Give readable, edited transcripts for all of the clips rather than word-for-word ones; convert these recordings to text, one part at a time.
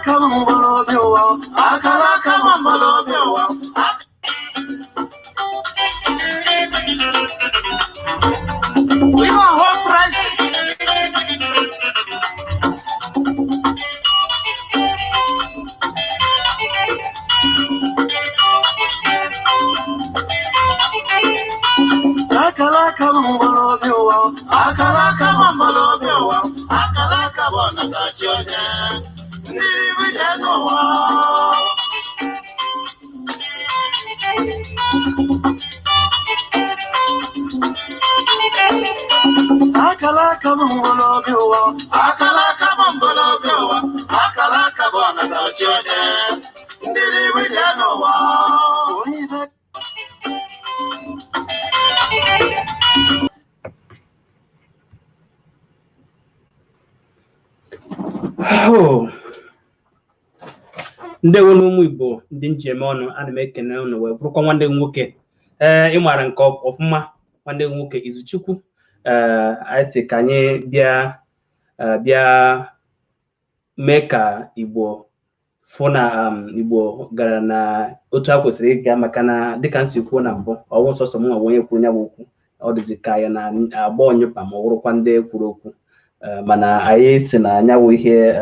Akara aka m mgbọrọ obi ụwa, akara aka m mgbọrọ obi ụwa. We are home rising. Akara aka m mgbọrọ obi ụwa, akara aka m mgbọrọ obi ụwa, akara aka bụ ọnatachi onye, ndị ije n'ụwa. Akara aka m mgbọrọ obi ụwa, akara aka m mgbọrọ obi ụwa, akara aka bụ ọnatachi onye, ndị ije n'ụwa. Onye ibe. Oh. Ndewo n'ụmụ Igbo ndị njem ọnụ, ana m ekene unu wee bụrụkwa nwanne m nwoke. Ee, ị maara nke ọfụma, nwanne m nwoke Izuchukwu. Ee, anyị sị ka anyị bịa bịa mee ka Igbo fụ na Igbo gara na otu a kwesịrị ịga, maka na dịka m si kwuo na mbụ, ọwụ sọsọ m nwa onye kwuru ya bụ okwu, ọ dịzị ka ya na agba ọnyụpa ma ọ bụrụkwa ndị kwuru okwu. Mana anyị si na anyanwụ ihe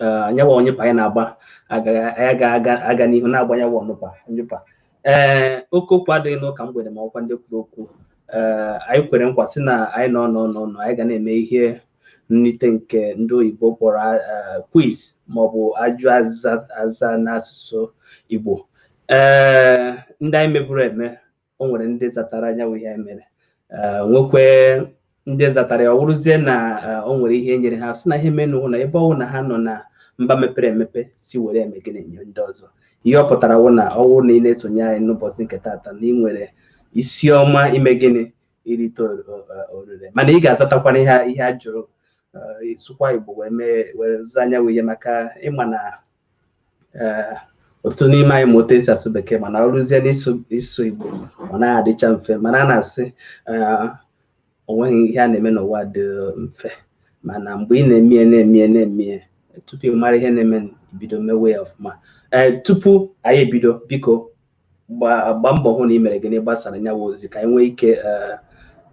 anyanwụ ọnyụpa anyị na-agba anyị agaghị aga n'ihu na-agba anyanwụ ọnyụpa nyụpa. Ee, oke okwu adịghị n'ụka mgbede ma ọkwa ndị kwuru okwu. Ee, anyị kwere nkwa sị na anyị nọ nọ nọ nọ anyị ga na-eme ihe nrite nke ndị oyibo kpọrọ quiz maọbụ ajụ aza n'asụsụ Igbo. Ee, ndị anyị meburu eme, o nwere ndị zatara anyanwụ ihe anyị mere, nwekwe ndị zatara ya, ọ wụrụzie na o nwere ihe nyere ha sị na ihe menụ na ebe ọwụ na ha nọ na mba mepere emepe si were eme gịnị nye ndị ọzọ. Ihe ọ pụtara wụ na ọ wụrụ na ị na-esonye anyị n'ụbọchị nke taata na ị nwere isi ọma ime gịnị irite orire, mana ị ga-azatakwana ihe a jụrụ, sụkwa Igbo wee mee were zaa anyanwụ ihe, maka ịma na ọtụtụ n'ime anyị ma otu esi asụ bekee, mana ọ rụzie n'ịsụ Igbo ọ naghị adịcha mfe. Mana a na-asị o nweghị ihe a na-eme n'ụwa dị mfe, mana mgbe ị na-eme na-eme na-eme tupu ị mara ihe na-eme, ibido mewe ya ọfụma. Ee, tupu anyị ebido, biko gbaa mbọ hụ na ị mere gịnị gbasara nyawa ozi, ka anyị nwee ike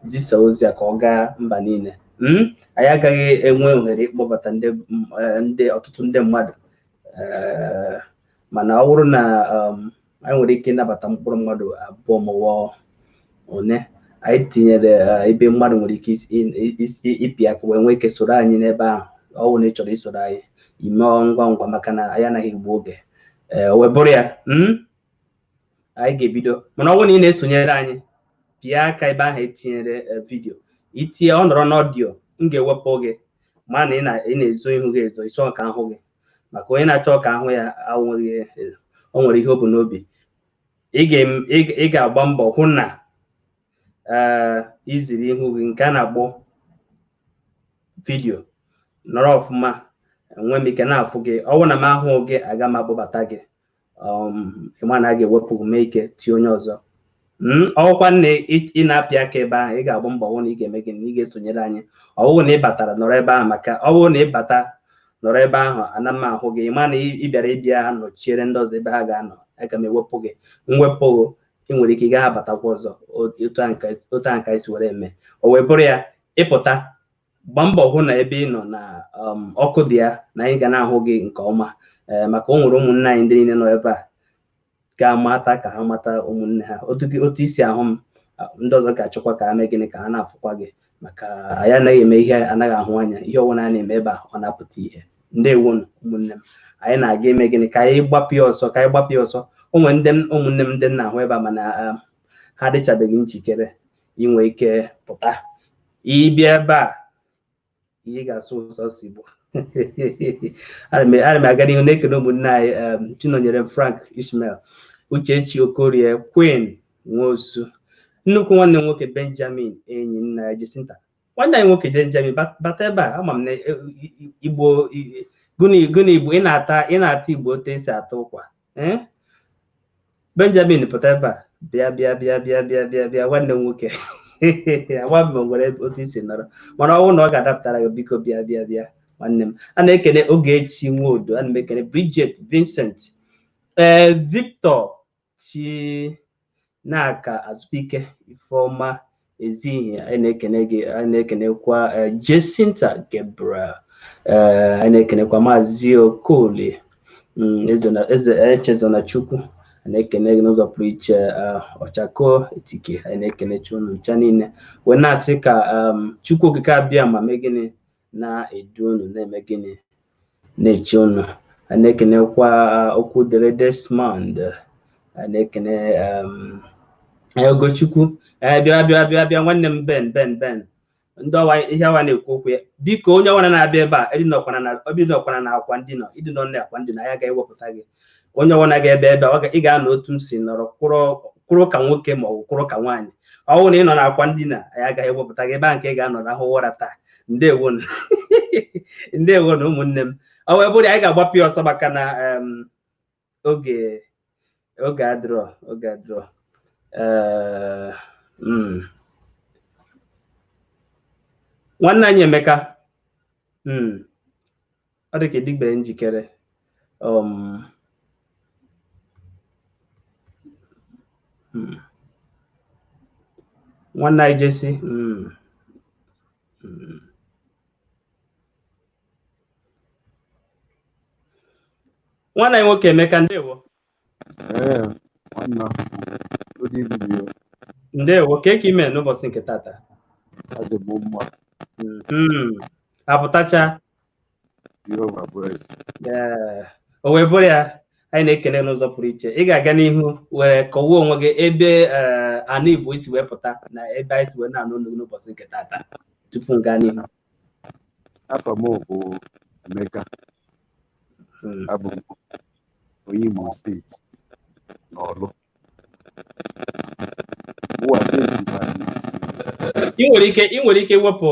zisa ozi a ka ọ gaa mba niile. Anyị agaghị enwe ohere ịkpọbata ndị ọtụtụ ndị mmadụ, mana ọ bụrụ na anyị nwere ike ịnabata mkpụrụ mmadụ abụọ ma ọ one, anyị tinyere ebe mmadụ nwere ike ịpị aka wee nwee ike soro anyị n'ebe ahụ. Ọ bụrụ na ị chọrọ isoro anyị, ime ngwa ngwa, maka na anyị anaghị egbu oge. Ee, wee bụrụ ya, anyị ga-ebido. Mana ọ bụrụ na ị na-esonyere anyị, pịa aka ebe ahụ etinyere vidiyo, itinye ọ nọrọ n'ọdịo, m ga-ewepụ gị, ma na ị na-ezo ihu gị ezo, ịchọọ ka ahụ gị, maka onye na-achọ ka ahụ ya anweghị, o nwere ihe o bu n'obi. Ị ga-agba mbọ hụ na iziri ihu gị nke a na-akpọ vidiyo nọrọ ọfụma, enwe m ike na-afụ gị. Ọ bụrụ na m ahụ gị, aga m akpọbata gị, ịma na a ga-ewepụ gị mee ike tie onye ọzọ. Ọkwa na ị na-apị aka ebe ahụ, ị ga-agba mbọ hụ na ị ga-eme gị na ị ga-esonyere anyị. Ọ bụrụ na ị batara nọrọ ebe ahụ, maka ọ bụrụ na ị bata nọrọ ebe ahụ ana m ahụ gị, ịma na ị bịara ịbịa nọchiere ndị ọzọ ebe ha ga-anọ, aga m ewepụ gị. Mwepụ ị nwere ike ị gaghị abatakwa ọzọ. Otu ahụ ka anyị si were eme, o wee bụrụ ya. Ịpụta, gbaa mbọ hụ na ebe ị nọ na ọkụ dị ya, na anyị ga na-ahụ gị nke ọma. Ee, maka o nwere ụmụnne anyị ndị niile nọ ebe a ga-amata ka ha mata ụmụnne ha otu isi ahụ m, ndị ọzọ ga-achọkwa ka ha mee gịnị ka ha na-afụkwa gị, maka anyị anaghị eme ihe anaghị ahụ anya. Ihe ọbụla a na-eme ebe a ọ na-apụta ihe. Ndewonu ụmụnne m, anyị na-aga ime gịnị ka anyị gbapụ ya ọsọ, ka anyị gbapụ ya ọsọ. O nwere ndị ụmụnne m ndị nna ahụ ebe a, mana ha adịchabeghị njikere inwe ike pụta ịbịa ebe a. Ihe ga-asụ sọsọ Igbo. Ana m aga n'ihu na-ekene ụmụnne anyị Chinonyere Frank Ishmael, Uchechi Okorie, Queen Nwosu, nnukwu nwanne m nwoke Benjamin enyi nna ya Jacinta, nwanne anyị nwoke Benjamin bata ebe a. Ama m na Igbo gụna Igbo ị na-ata Igbo otu esi ata ụkwa. Benjamin pụta ebe a, bịa bịa bịa bịa bịa bịa bịa nwanne m nwoke. Agwa m nwere otu isi nọrọ, mana ọ bụrụ na ọ ga-adapụtara gị, biko bịa bịa bịa. Nwanne m, a na-ekene Ogechi Nwodo, ana m ekene Bridget Vincent, ee Victor Chinaka Azubike, Ifeọma Ezihie, anyị na-ekene gị. Anyị na-ekenekwa Jacinta Gabriel, ee anyị na-ekenekwa Maazị Okolie Eze Echezonachukwu, anyị na-ekene gị n'ụzọ pụrụ iche. Ọchako Etike, anyị na-ekene unu ncha niile, wee na-asị ka Chukwu Okike abịa ma mee gịnị, na-edu unu, na-eme gịnị, na-eche unu. Anyị na-ekenekwa okwu dere Desmond, anyị na-ekene Ogochukwu. Bịa bịa bịa bịa, nwanne m Ben Ben Ben, ndị ọwa ihe awa na-ekwu okwu ya. Biko, onye ọbụla na-abịa ebe a, edinọkwana na akwa ndịnọ, ịdịnọ na akwa ndịnọ, anyị agaghị ewepụta gị. Onye ọbụla ga-ebe ebe a, ị ga-anọ otu m si nọrọ, kwụrụ ka nwoke ma ọ bụ kwụrụ ka nwaanyị. Ọ bụrụ na ị nọ n'akwa ndina, anyị agaghị ewepụta gị ebe a nke ị ga-anọ rahụ ụra taa. Ndewonu, ndewonu ụmụnne m. Ọ wee bụrụ, anyị ga-agbapụ ya ọsọ maka na oge adịrọ, oge adịrọ. Nwanne anyị Emeka, ọ dị ka ịdịgbe njikere. Nwanne anyị Jesi, nwanne anyị nwoke Emeka, ndewo. Ee, nwanna, good evening o. Ndewo, ka eke ime n'ụbọchị nke tata? Adị m mma. Apụtacha. Jehova bụ eze. Ee, o wee bụrụ ya, anyị na-ekele n'ụzọ pụrụ iche. Ị ga-aga n'ihu were kọwaa onwe gị, ebe ana Igbo isi wee pụta na ebe anyị si wee na-anụ olu n'ụbọchị nke tata, tupu m gaa n'ihu. Afọ m bụ Emeka. Abụ m onye Imo Steeti n'Ọlụ. Mụwa bezi na Ị nwere ike iwepụ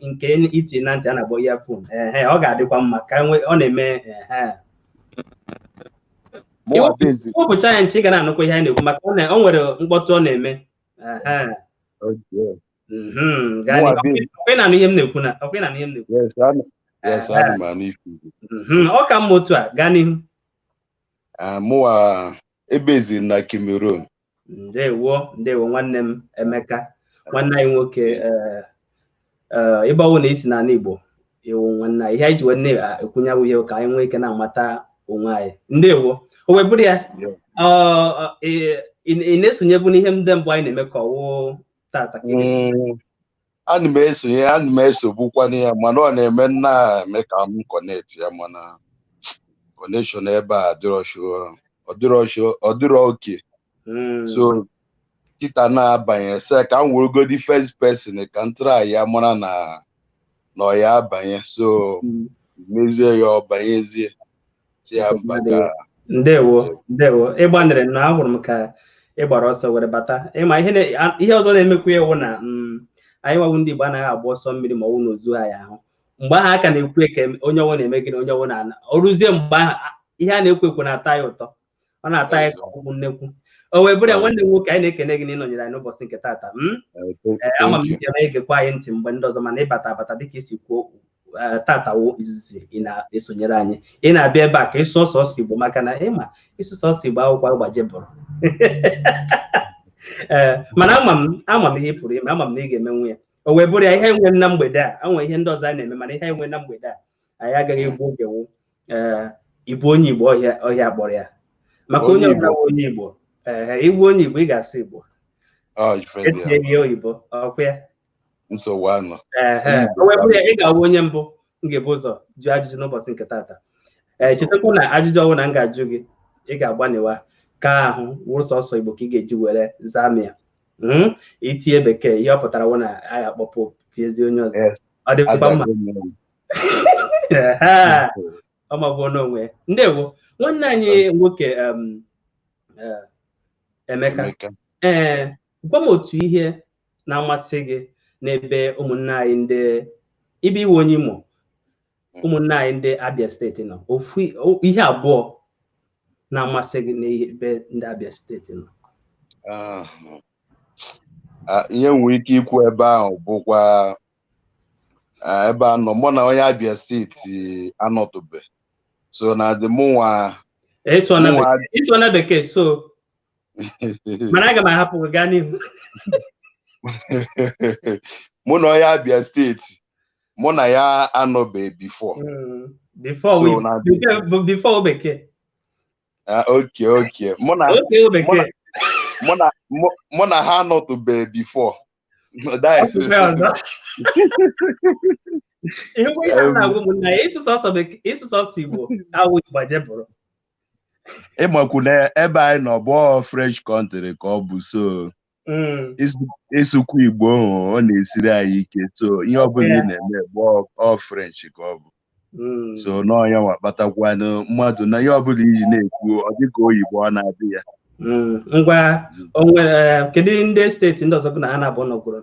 nke iti na ntị a na-akpọ earphone. Ehe, ọ ga-adịkwa mma ka ọ na-eme ehe. Mụwa bezi. Wepụcha ya nchi, ị ga na-anụkwa ihe anyị na-ekwu, maka ọ nwere mkpọtụ ọ na-eme. Ehe. Okay. Gaa Mụwa n'ihu. bezi. Ọkwa ị na-anụ ihe m na-ekwu na ọkwa ị na-anụ ihe m na-ekwu? Yes, ana m anụ ife ikwu. Ọ ka mma otu a, gaa n'ihu. Ah, mụwa ebeziri na Cameroon. Ndewo, ndewo, nwanne m Emeka, nwanne anyị nwoke. Ee, ịgbanwe na isi n'ala Igbo iwu, nwanne anyị, ihe anyị ji wee na-ekwunye ihe ka anyị nwee ike na-amata onwe anyị. Ndewo. O wee bụrụ ya, ị na-esonyebu n'ihe ndị mbụ anyị na-eme, ka ọwụ tata ka ị Ana m esonye, ana m esogbukwana ya, mana ọ na-eme nna eme ka m connect ya, mana connection ebe a adịrọ sure, ọ dịrọ sure, ọ dịrọ oke. So kịta na-abanye sị ka m weregodi first person ka m try ya, mara na ọ ya abanye, so mezie ya, ọ banyezie, si ya mba ka. Ndewo, ndewo, ịgbanịrị na ahụrụ m ka ị gbara ọsọ were bata. Ịma ihe ihe ọzọ na-emekwa ewu na anyị nwawu ndị Igbo anaghị agba ọsọ mmiri ma ọwụ na ozu anyị ahụ. Mgbe ahụ aka na-ekwu eke onye ọwụ na-eme gịnị, onye ọwụ na ọ rụzie mgbe ahụ, ihe a na-ekwu ekwu na-ata ya ụtọ, ọ na-ata ya ka ọgwụ nnekwu. O wee bụrụ ya, nwanne m nwoke, anyị na-ekene gị na ịnọnyere anyị n'ụbọchị nke tata. Ee, ama m Thank you. ike na-egekwa anyị ntị mgbe ndị ọzọ, mana ịbata abata dịka isi kwuo, tata wụ izizi ị na-esonyere anyị, ị na-abịa ebe a ka ịsụ sọsọ Igbo, maka na ịma ịsụ sọsọ Igbo akwụkwọ agbaje bụrụ. Ee, mana ama m ihe ị pụrụ ime, ama m na ị ga-emenwu ya. O wee bụrụ ya, ihe nwe na mgbede a, anwe ihe ndị ọzọ anyị na-eme, mana ihe nwe na mgbede a, anyị agaghị egbu oge wụ ee ịbụ onye Igbo ọhịa ọhịa kpọrọ ya, maka onye Onye ọbụla Igbo. bụ onye Igbo. Ee, ịbụ onye Igbo, ị ga-asụ Igbo. Ọ ife dị ya. Etinye ihe oyibo ọkwa ya. Nsogbu anọ. Ee, o wee bụrụ ya, ị ga-awụ onye mbụ m ga-ebu ụzọ jụọ ajụjụ n'ụbọchị nke tata. Ee, chetakwa na ajụjụ ọbụla m ga-ajụ gị, ị ga-agbanịwa ka ahụ wụrụ sọsọ Igbo ka ị ga-eji were zaa m ya. Itinye bekee, ihe ọ pụtara wụ na anyị akpọpụ tiezi onye ọzọ. Yes. Ọ dịkwa mma. Adago m. Ehe, ọ magbuo n'onwe ya. Ndewo, nwanne anyị nwoke Emeka. Emeka. Ee, gwa m otu ihe na-amasị gị n'ebe ụmụnne anyị ndị ibe iwe onye Imo, ụmụnne anyị ndị Abia Steeti nọ. Ofu ihe abụọ na-amasị gị n'ebe ndị Abia Steeti nọ. Ah, ihe m nwere ike ikwu ebe ahụ bụkwa Ebe a nọ, mụ na onye Abia steeti anọtụbe, so na dị mụnwa. Ịsụọ na bekee, so mana aga m ahapụ gị gaa n'ihu. Mụ na onye Abia steeti, mụ na ya anọbe before. Before So na before bekee. Okay, mụ na Okay, bekee. Mụ na ha anọtụbe before. That is Ọsụfe ọzọ. Ihe ihe a na-agwa ụmụnna ya, ịsụ sọsọ bekee, ịsụ sọsọ Igbo awụ gbajebụrụ. Ịmakwu na ebe anyị nọ bụ French country ka ọ bụ, so ịsụkwu Igbo ahụ, ọ na-esiri anyị ike. So ihe ọbụla ị na-eme bụ ọ French ka ọ bụ. So n'ọnya nwa kpatakwanụ mmadụ na ihe ọbụla iji na-ekwu, ọ dịka oyibo ọ na-adị ya. Ngwa, o nwere, kedu ndị steeti ndị ọzọ gị na ha na-abụ nọgoro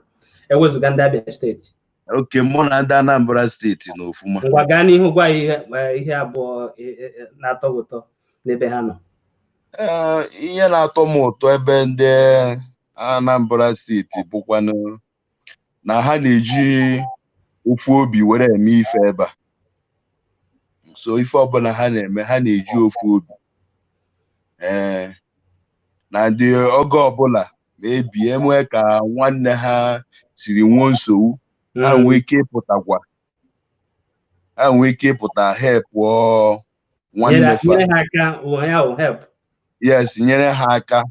ewezụga ndị Abia steeti? Okay, mụ na ndị Anambra steeti na ofuma. Ngwa, gaa n'ihu gwa anyị ihe ihe abụọ na-atọ gị ụtọ n'ebe ha nọ. Ee, ihe na-atọ m ụtọ ebe ndị Anambra steeti bụkwanụ na ha na-eji ofu obi were eme ife ebe a. So ife ọbụla ha na-eme, ha na-eji ofu obi. Ee, na ndị oge ọbụla ma ebi enwe ka nwanne ha siri nwee nsogbu, ha nwee ike ịpụtakwa, ha nwee ike ịpụta helpụọ nwanne fa. Nyere ha aka wụ ya wụ help. Yes, nyere ha aka.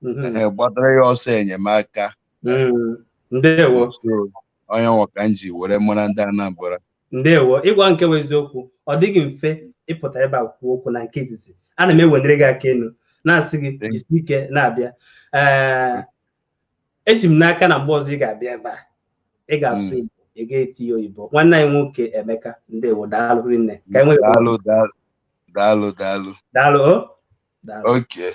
Gbatara ya ọsọ enyemaka. Ndewo. So onye nwa ka m ji were mara ndị Anambra. Ndewo. Ịgwa nke bụ eziokwu, ọ dịghị mfe ịpụta ebe a kwuo okwu na nke izizi. Ana m ewenere gị aka elu na-asị gị jisie ike na-abịa. Ee, eji m n'aka na mgbe ọzọ ị ga-abịa ebe a, ị ga-asụ Igbo, ị ga-eti ya oyibo. Nwanne anyị nwoke Emeka, ndewo, daalụ rinne ka anyị nwee. Daalụ, daalụ, daalụ, daalụ. Daalụ o, daalụ. Okay.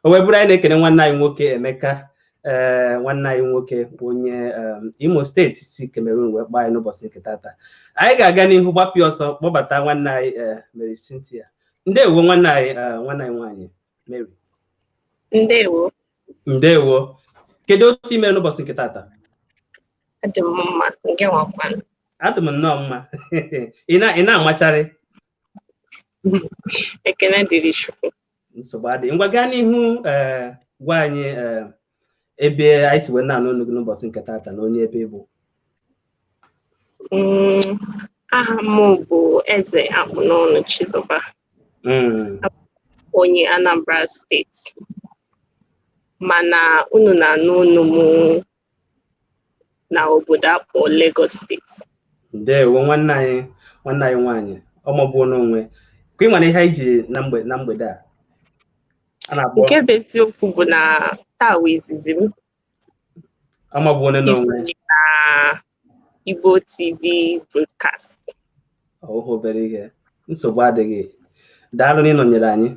O wee bụrụ, anyị na-ekene nwanne anyị nwoke Emeka, ee, nwanne anyị nwoke onye Imo steeti si Cameroon wee kpọọ anyị n'ụbọchị nke tata. Anyị ga-aga n'ihu gbapụ ya ọsọ kpọbata nwanne anyị Mary Cynthia. Ndewo, nwanne anyị, nwanne anyị nwaanyị Mary. Ndewo. Ndewo. Kedu otu ime n'ụbọchị nke tata? Adị m mma, nke nwakwanụ? Adị m nnọọ mma. Ị na-amacharị. Ekene dịrị Chukwu. Nsogbu adịghị. Ngwa, gaa n'ihu, ee, gwa anyị ebe anyị si wee na-anụ olu gị n'ụbọchị nke tata na onye ebe ị bụ. Aha m bụ Eze Akpụnọnụ Chizoba, onye Anambra steeti. Mana unu na-anụ olu m na obodo akpọ Lagos steeti. Ndewo, nwanne anyị, nwanne anyị nwaanyị ọmọbụ n'onwe ka ị nwere ihe anyị ji na mgbede a a na-akpọ. Nke bụ eziokwu bụ na taa wụ izizi m ọmọbụ onye n'onwe isonye na Igbo TV broadcast. Ọhụhụ obere ihe, nsogbu adịghị. Daalụ na ịnọnyere anyị.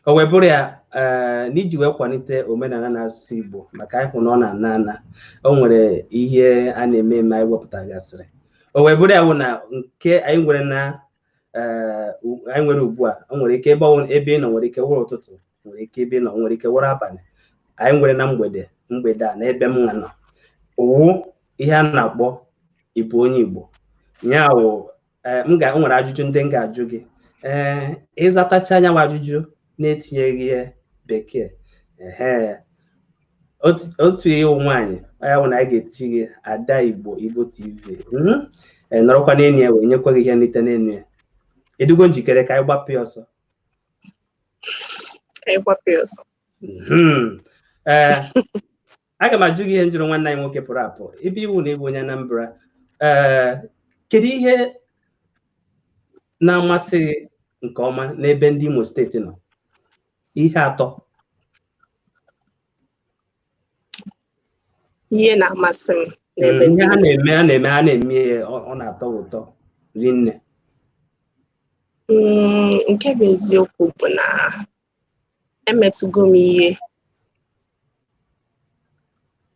O wee bụrụ ya, ee, n'iji wee kwalite omenala na asụsụ Igbo, maka ịhụ na ọ na-ana ana, o nwere ihe a na-eme eme anyị wepụtagasịrị. O wee bụrụ ya wụ na nke anyị nwere na ee, anyị nwere ugbu a, o nwere ike ebe ebe ị nọ nwere ike wụrụ ụtụtụ, nwere ike ebe ị nọ nwere ike wụrụ abalị. Anyị nwere na mgbede a na ebe m nọ wụ ihe a na-akpọ ịbụ onye Igbo. Ya wụ, m ga o nwere ajụjụ ndị m ga-ajụ gị, ee, ịzatacha anya m ajụjụ na-etinyeghị ihe bekee. Ehe, otu ịwụ nwaanyị ya wụ na anyị ga-eti gị Ada Igbo, Igbo TV. Ee, nọrọkwa n'elu ya wee nyekwa gị ihe nrite n'elu ya. Edugo njikere ka anyị gbapụ ya ọsọ? Ka anyị gbapụ ya ọsọ. Ee, aga m ajụ gị ihe njụrụ nwanne anyị nwoke pụrụ apụ. Ebe iwu na ịbụ onye Anambra, ee, kedu ihe na-amasị gị nke ọma n'ebe ndị Imo steeti nọ? Ihe atọ. Ihe na-amasị m n'ebe ihe ndị ha Imo na-eme, ha na-eme, ha na-eme ya, ọ na-atọ gị ụtọ rinne. Nke bụ eziokwu bụ na emetụgo m ihe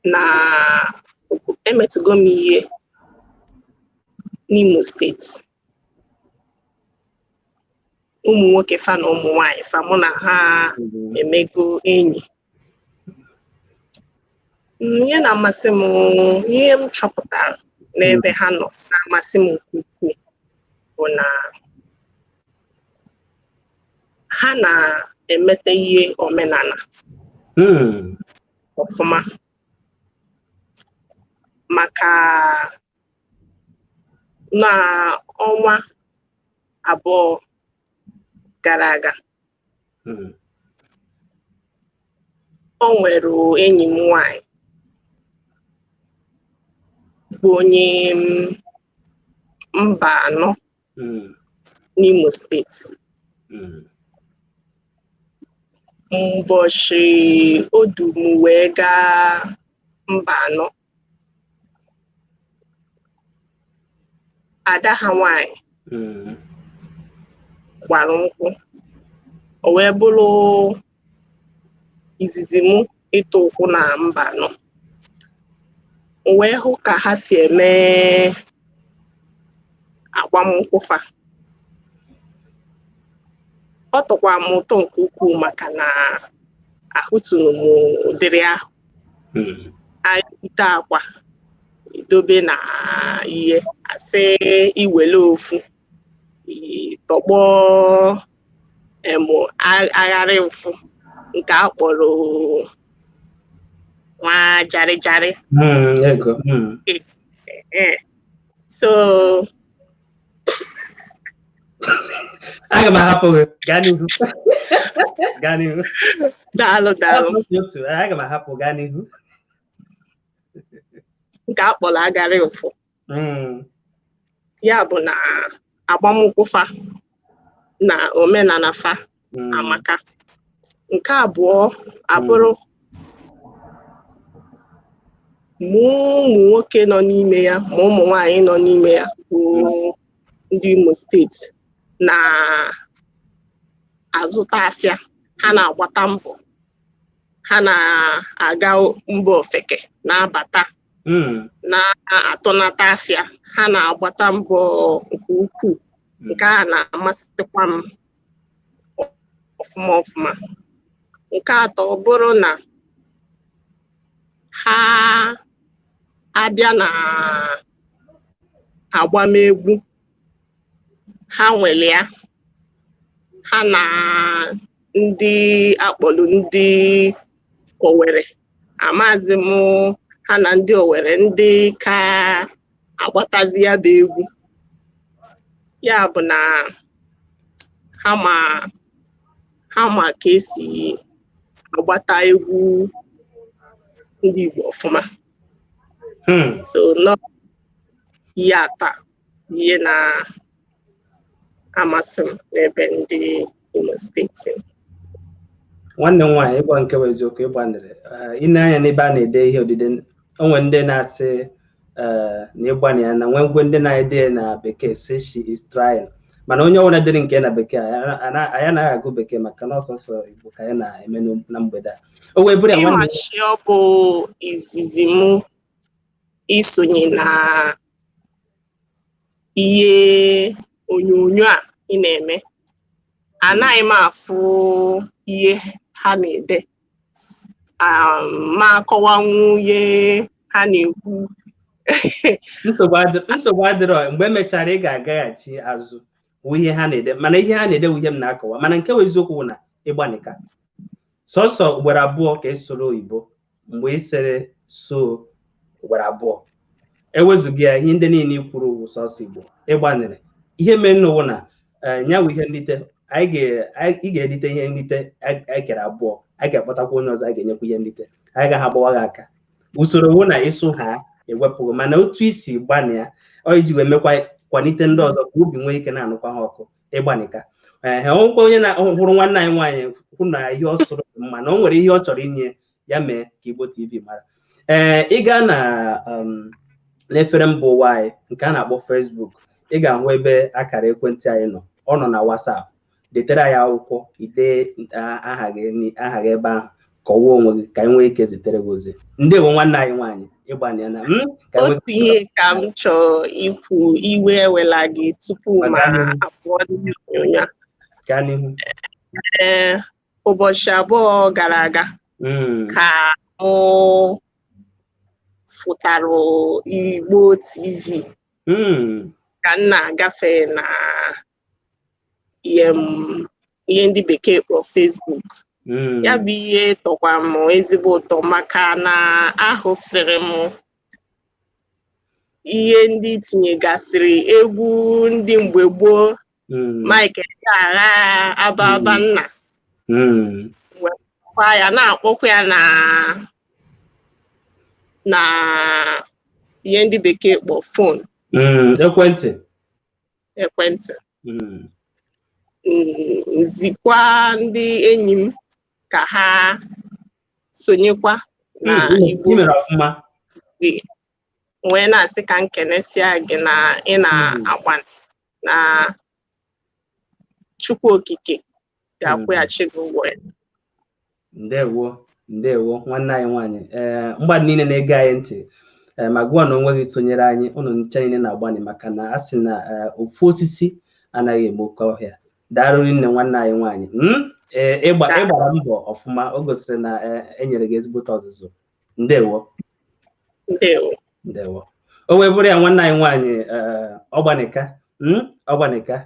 na emetụgo m ihe n'Imo steeti, ụmụ nwoke fa na ụmụ nwanyị fa, mụ na ha emego enyi. Ihe na-amasị m, ihe m chọpụtara n'ebe ha nọ na-amasị m nke ukwuu bụ na ha na-emete ihe omenala ọfụma, maka na ọnwa 2 gara aga o nwere enyi m nwanyị bụ onye mba anọ n'Imo steeti. Mbọchị o du m wee gaa mba anọ, ada ha nwanyị gbara nkwụ, o wee bụrụ izizi mụ ịtụ ụkwụ na mba anọ. M wee hụ ka ha si eme agbamnkwụ fa. Ọ tọkwa m ụtọ nke ukwuu maka na ahụtụrụ m ụdịrị ahụ. Anyị ite akwa dobe na ihe asị iwele ofu tọgbọ agharị ụfụ nke a kpọrọ nwa jarịjarị. So aga m ahapụ gị gaa n'ihu. Gaa n'ihu. Daalụ daalụ. Aga m ahapụ gaa n'ihu. Nke a kpọrọ agarị ụfụ. Ya bụ na agbamnkwụ fa na omenala fa amaka. Nke abụọ abụrụ ma ụmụ nwoke nọ n'ime ya ma ụmụ nwaanyị nọ n'ime ya bụ ndị Imo steeti na-azụta afịa, ha na-agbata mbọ, ha na-aga mba ofeke na-abata na-atọnata afịa, ha na-agbata mbọ nke ukwuu. Nke a na-amasịkwa m ọfụma ọfụma. Nke atọ bụrụ na ha abịa na agbamegwu, ha nwere ya, ha na ndị akpọrọ ndị Owere, amazi m ha na ndị Owere ndị ka agbatazi ya bụ egwu. Ya bụ na ha ma ka esi agbata egwu ndị Igbo ọfụma. So nọ ihe ata ihe na-amasị m n'ebe ndị Imo steeti. Nwanne m nwaanyị, ịgba nke bụ eziokwu, ịgbanịrị ị na-anya n'ebe a na-ede ihe odide, o nwere ndị na-asị na ịgbanị ya na nwengwe ndị na-ede na bekee si she is trying, mana onye ọbụla dere nke na bekee anyị anaghị agụ bekee maka na ọsọsọ Igbo ka anyị na-eme na mgbede a. O wee bụrụ ya nwanne ọ bụ izizi m isonye na ihe onyonyo a ị na-eme, anaghị m afụ ihe ha na-ede, ma akọwanwu ihe ha na-ekwu. Nsogbu adịrọ, mgbe emechara ị ga-agaghachi azụ wụ ihe ha na-ede, mana ihe ha na-ede wụ ihe m na-akọwa. Mana nke bụ eziokwu bụ na ịgbanika sọsọ ugboro abụọ ka ị sụrụ oyibo, mgbe ị sịrị so ugboro abụọ, ewezughị ya ihe ndị niile i kwuru wụ sọsọ Igbo. Ịgbanịrị ihe mere n'ụwa na nya wụ ihe nrite, ị ga-erite ihe nrite anyị kere abụọ, anyị ga-akpọtakwa onye ọzọ, anyị ga-enyekwa ihe nrite, anyị gaghị agbawa gị aka. Usoro wụ na ịsụ ha ewepụghị, mana otu isi gbanịa ọ iji wee mekwa kwalite ndị ọzọ ka obi nwee ike na-anụkwa ha ọkụ. Ịgbanika ee onwekwa onye na-hụrụ nwanne anyị nwaanyị hụ na ihe ọ sụrụ mma na o nwere ihe ọ chọrọ inye ya, mee ka Igbo TV mara. Ee, ị gaa na n'efere mba ụwa anyị nke a na-akpọ Facebook, ị ga-ahụ ebe akara ekwentị anyị nọ, ọ nọ na WhatsApp. Detere anyị akwụkwọ, idee aha gị ebe ahụ, kọwaa onwe gị ka anyị nwee ike zitere gị ozi. Ndewo nwanne anyị nwaanyị, ịgbanị na otu ihe ka m chọọ ikwu, iwe ewela gị tupu ma apụọ n'onyonyo a. Gaa n'ihu. Ee, ụbọchị 2 gara aga ka mụ fụtara Igbo TV ka m na-agafe na ihe ndị bekee kpọrọ Facebook. Ya bụ ihe tọkwa m ezigbo ụtọ maka na ahụsịrị m ihe ndị tinyegasịrị egwu ndị mgbe gboo, Mike Ejeagha, Ababa Nna, kwa ya na-akpọkwa ya na ihe ndị bekee kpọ phone, ekwentị. Ekwentị. Zikwa ndị enyi m ka ha sonyekwa na Igbo I mere ọfụma. TV. Wee na-asị ka m kenesịa gị na ị na-agba na Chukwu Okike ga-akwụghachi gị ụgwọ ya. Ndewo, ndewo, nwanne anyị nwaanyị. Ee, mmadụ niile na-ege anyị ntị, ee, ma gụọ na onwe gị sonyere anyị, unu ncha niile na-agbani maka na a sị na ofu osisi anaghị eme oke ọhịa. Daalụ nne, nwanne anyị nwaanyị. Ee, ịgbara mbọ ọfụma. O gosiri na e nyere gị ezigbote ọzụzụ. Ndewo. Ndewo. Ndewo. O wee bụrụ ya, nwanne anyị nwaanyị, ọgbanika, ọgbanika.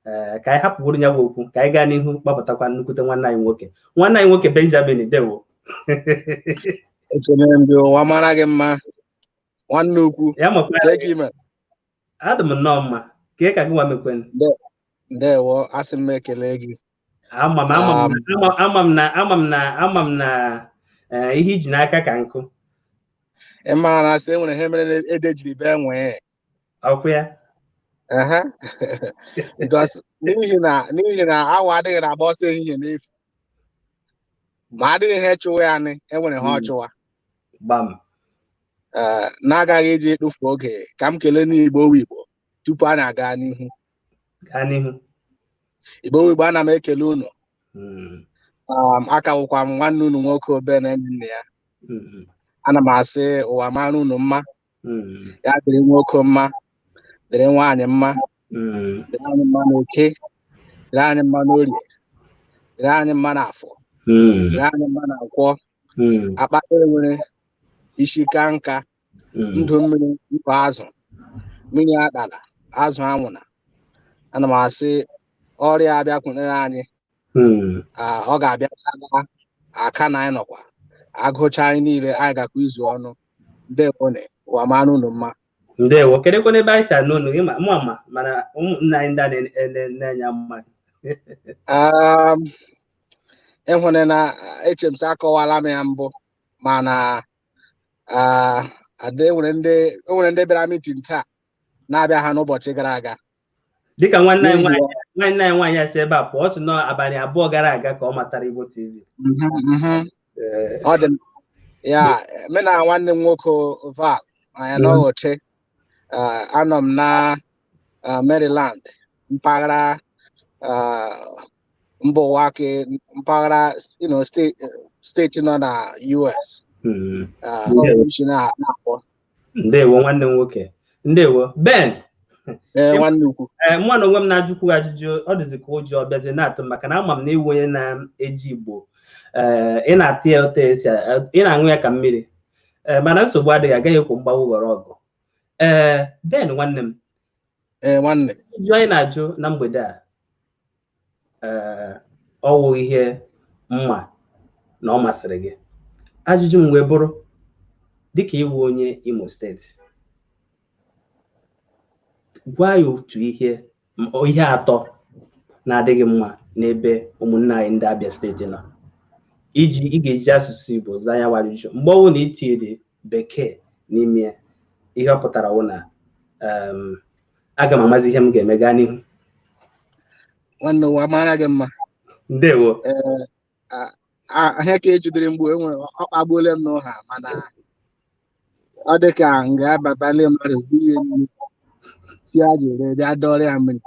Ee, ka anyị hapụburu ya bụ okwu, ka anyị gaa n'ihu kpọpụtakwa nnukwute nwanne anyị nwoke, nwanne anyị nwoke Benjamin. Ndewo. Ekene m gị, ụwa mara gị mma, nwanne ukwu. Ya makwa. Kee ka ime? Adị m nnọọ mma. Kee ka gị nwa mekwen? Ndewo, asị m ekele gị. Ama m, ama m, ama m na ama m na ama m na ihe iji n'aka ka nkụ. Ị mara na asị enwere ihe mere ede jiri bee nwee. Ọkwụ ya. Ehe. Because n'ihi na awa adịghị na-agba ọsọ ehihie n'efu, ma adịghị ihe chụwa ya nị enwere ha ọchụwa. Gbam. Ee, na-agaghị iji tụfuo oge, ka m kelee n'Igbo Igbo tupu a na-aga n'ihu. Gaa n'ihu. Igbo Igbo, ana m ekele unu. Aka wụkwa m nwanne unu nwoke Obe na enyi nne ya. Ana m asị ụwa mara unu mma. Ya dịrị nwoke mma, dịrị nwaanyị mma, dịrị anyị mma n'oke, dịrị anyị mma n'orie, dịrị anyị mma n'afọ, dịrị anyị mma na nkwọ. Akpata enwere isi ka nka, ndụ mmiri, ndụ azụ, mmiri akpala azụ anwụna. Ana m asị ọrịa abịakwunyere anyị, ọ ga-abịachala aka na anyị nọkwa agụcha anyị niile, anyị gakwa izu ọnụ. Ndewone, ụwa mara unu mma. Ndewo. Kedụkwa n'ebe anyị si anụ unu gị? Ma mụ ama, mana ụmụnna anyị ndị a na-enye mmadụ. Ịhụnị na eche m sị akọwala m ya mbụ, mana ada enwere ndị bịara meeting taa na-abịa ha n'ụbọchị gara aga. Dịka nwanne anyị nwaanyị, nwanne anyị nwaanyị a si ebe a pụọ, ọ sị nọ abalị 2 gara aga ka ọ matara Igbo TV. Ọ dị m ya mụ na nwanne m nwoke Val anyị anọghị oche. Anọ m na Maryland, mpaghara mba ụwa ke mpaghara steeti nọ na US. Ọ na-akpọ. Ndewo, nwanne m nwoke, ndewo Ben. Ee, nwanne ukwu. Ee, mụ na onwe m na-ajụkwu ajụjụ, ọ dịzị ka ụjọ bịazi na-atụ, maka na ama m na iwu onye na-eji Igbo, ee, ị na-atụ ya ụtọ, esi ị na-aṅụ ya ka mmiri. Ee, mana nsogbu adịghị, agaghị ekwu mgbanwe ghọrọ ọgụ. Ee, Ben nwanne m. Ee, nwanne. Ajụjụ anyị na-ajụ na mgbede a, ee, ọwụ ihe mma na ọ masịrị gị. Ajụjụ m wee bụrụ, dịka ịwụ onye Imo Steeti, gwa ya otu ihe, ihe atọ na-adịghị mma n'ebe ụmụnne anyị ndị Abia Steeti nọ. Iji ị ga-eji asụsụ Igbo zaa ya ajụjụ. Mgbe ọbụla na itinyere bekee n'ime ya, ihe ọ pụtara wụ na aga m amazi ihe m ga-eme. Gaa n'ihu. Nwanne, ụwa mara gị mma. Ndewo. Ee, ihe ka ejidere mgbu enwere ọ kpagbuola m n'ụha, mana ọ dị ka m ga-ababali mmadụ ihe nnu si a jere bịa dọrọ ya mmiri.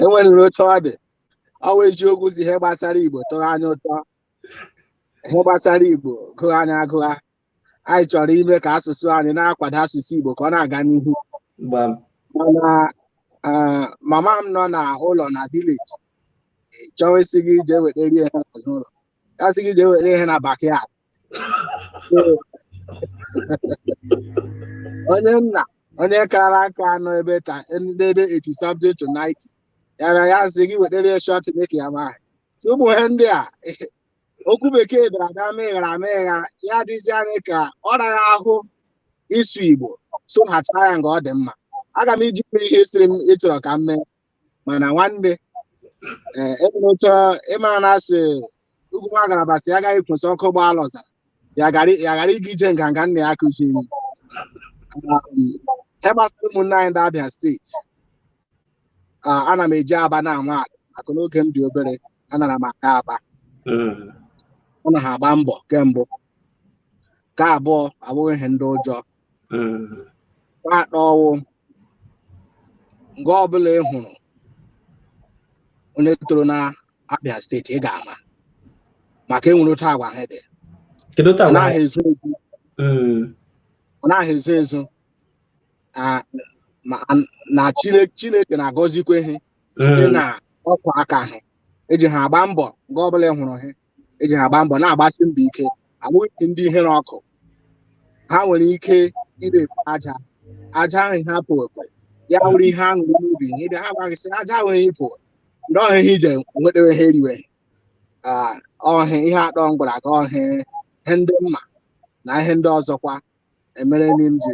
Enwere otu ọ dị, ọ wụ eziokwu si ihe gbasara Igbo tọrọ anya ụtọ, ihe gbasara Igbo gụrụ anya agụgha. Anyị chọrọ ime ka asụsụ anyị na-akwado asụsụ Igbo ka ọ na-aga n'ihu, mana mama m nọ na ụlọ na village chọọ isi gị jee wetara ihe n'azụ ụlọ, ya sị gị jee were ihe na backyard. Onye nna, onye karara aka nọ ebe ta ndị 80 something to 90, ya na ya sị gị wetara ya short make ya ma. So ụmụ ihe ndị a, okwu bekee bịara bịa meghara amegha, ya dịzi anya ka ọ raghị ahụ ịsụ Igbo sụghacha ya nga ọ dị mma. Aga m iji mee ihe siri m ịchọrọ ka m mee, mana nwanne ịmara na asị ugwu nwa garabasị agaghị kwụsị ọkụ gbaala ọzara, ya ghara ịga ije nganga nna ya kụziri. Ihe gbasara ụmụnne anyị ndị Abia steeti, ana m eji Aba na-anwa ala maka n'oge m dị obere anara m aka Aba. Ọ na ha agba mbọ kembụ, nke abụọ abụghị ihe ndị ụjọ, nke atọ ọwụ nga ọbụla ị hụrụ onye toro na Abia steeti ị ga-ama maka enwere otu agwa ha dị. Ọ naghị ezo ezo, ọ naghị ezo ezo na Chineke na-agọzikwa ihe site na ọkwa aka ha eji ha agba mbọ. Nga ọbụla ị hụrụ ha eji ha agba mbọ na-agbasi mbọ ike, abụghị ndị ihere ọkụ. Ha nwere ike ire aja aja ahụ ha pụ ekwe ya wụrụ ihe aṅụrị n'ubi ịbịa ha gwaghị sị aja ahụ ịpụ ndị ọhịa ije nwetara ha eriwe ọhịa. Ihe atọ m gwara gị ọhịa ihe ndị mma na ihe ndị ọzọkwa emere m ji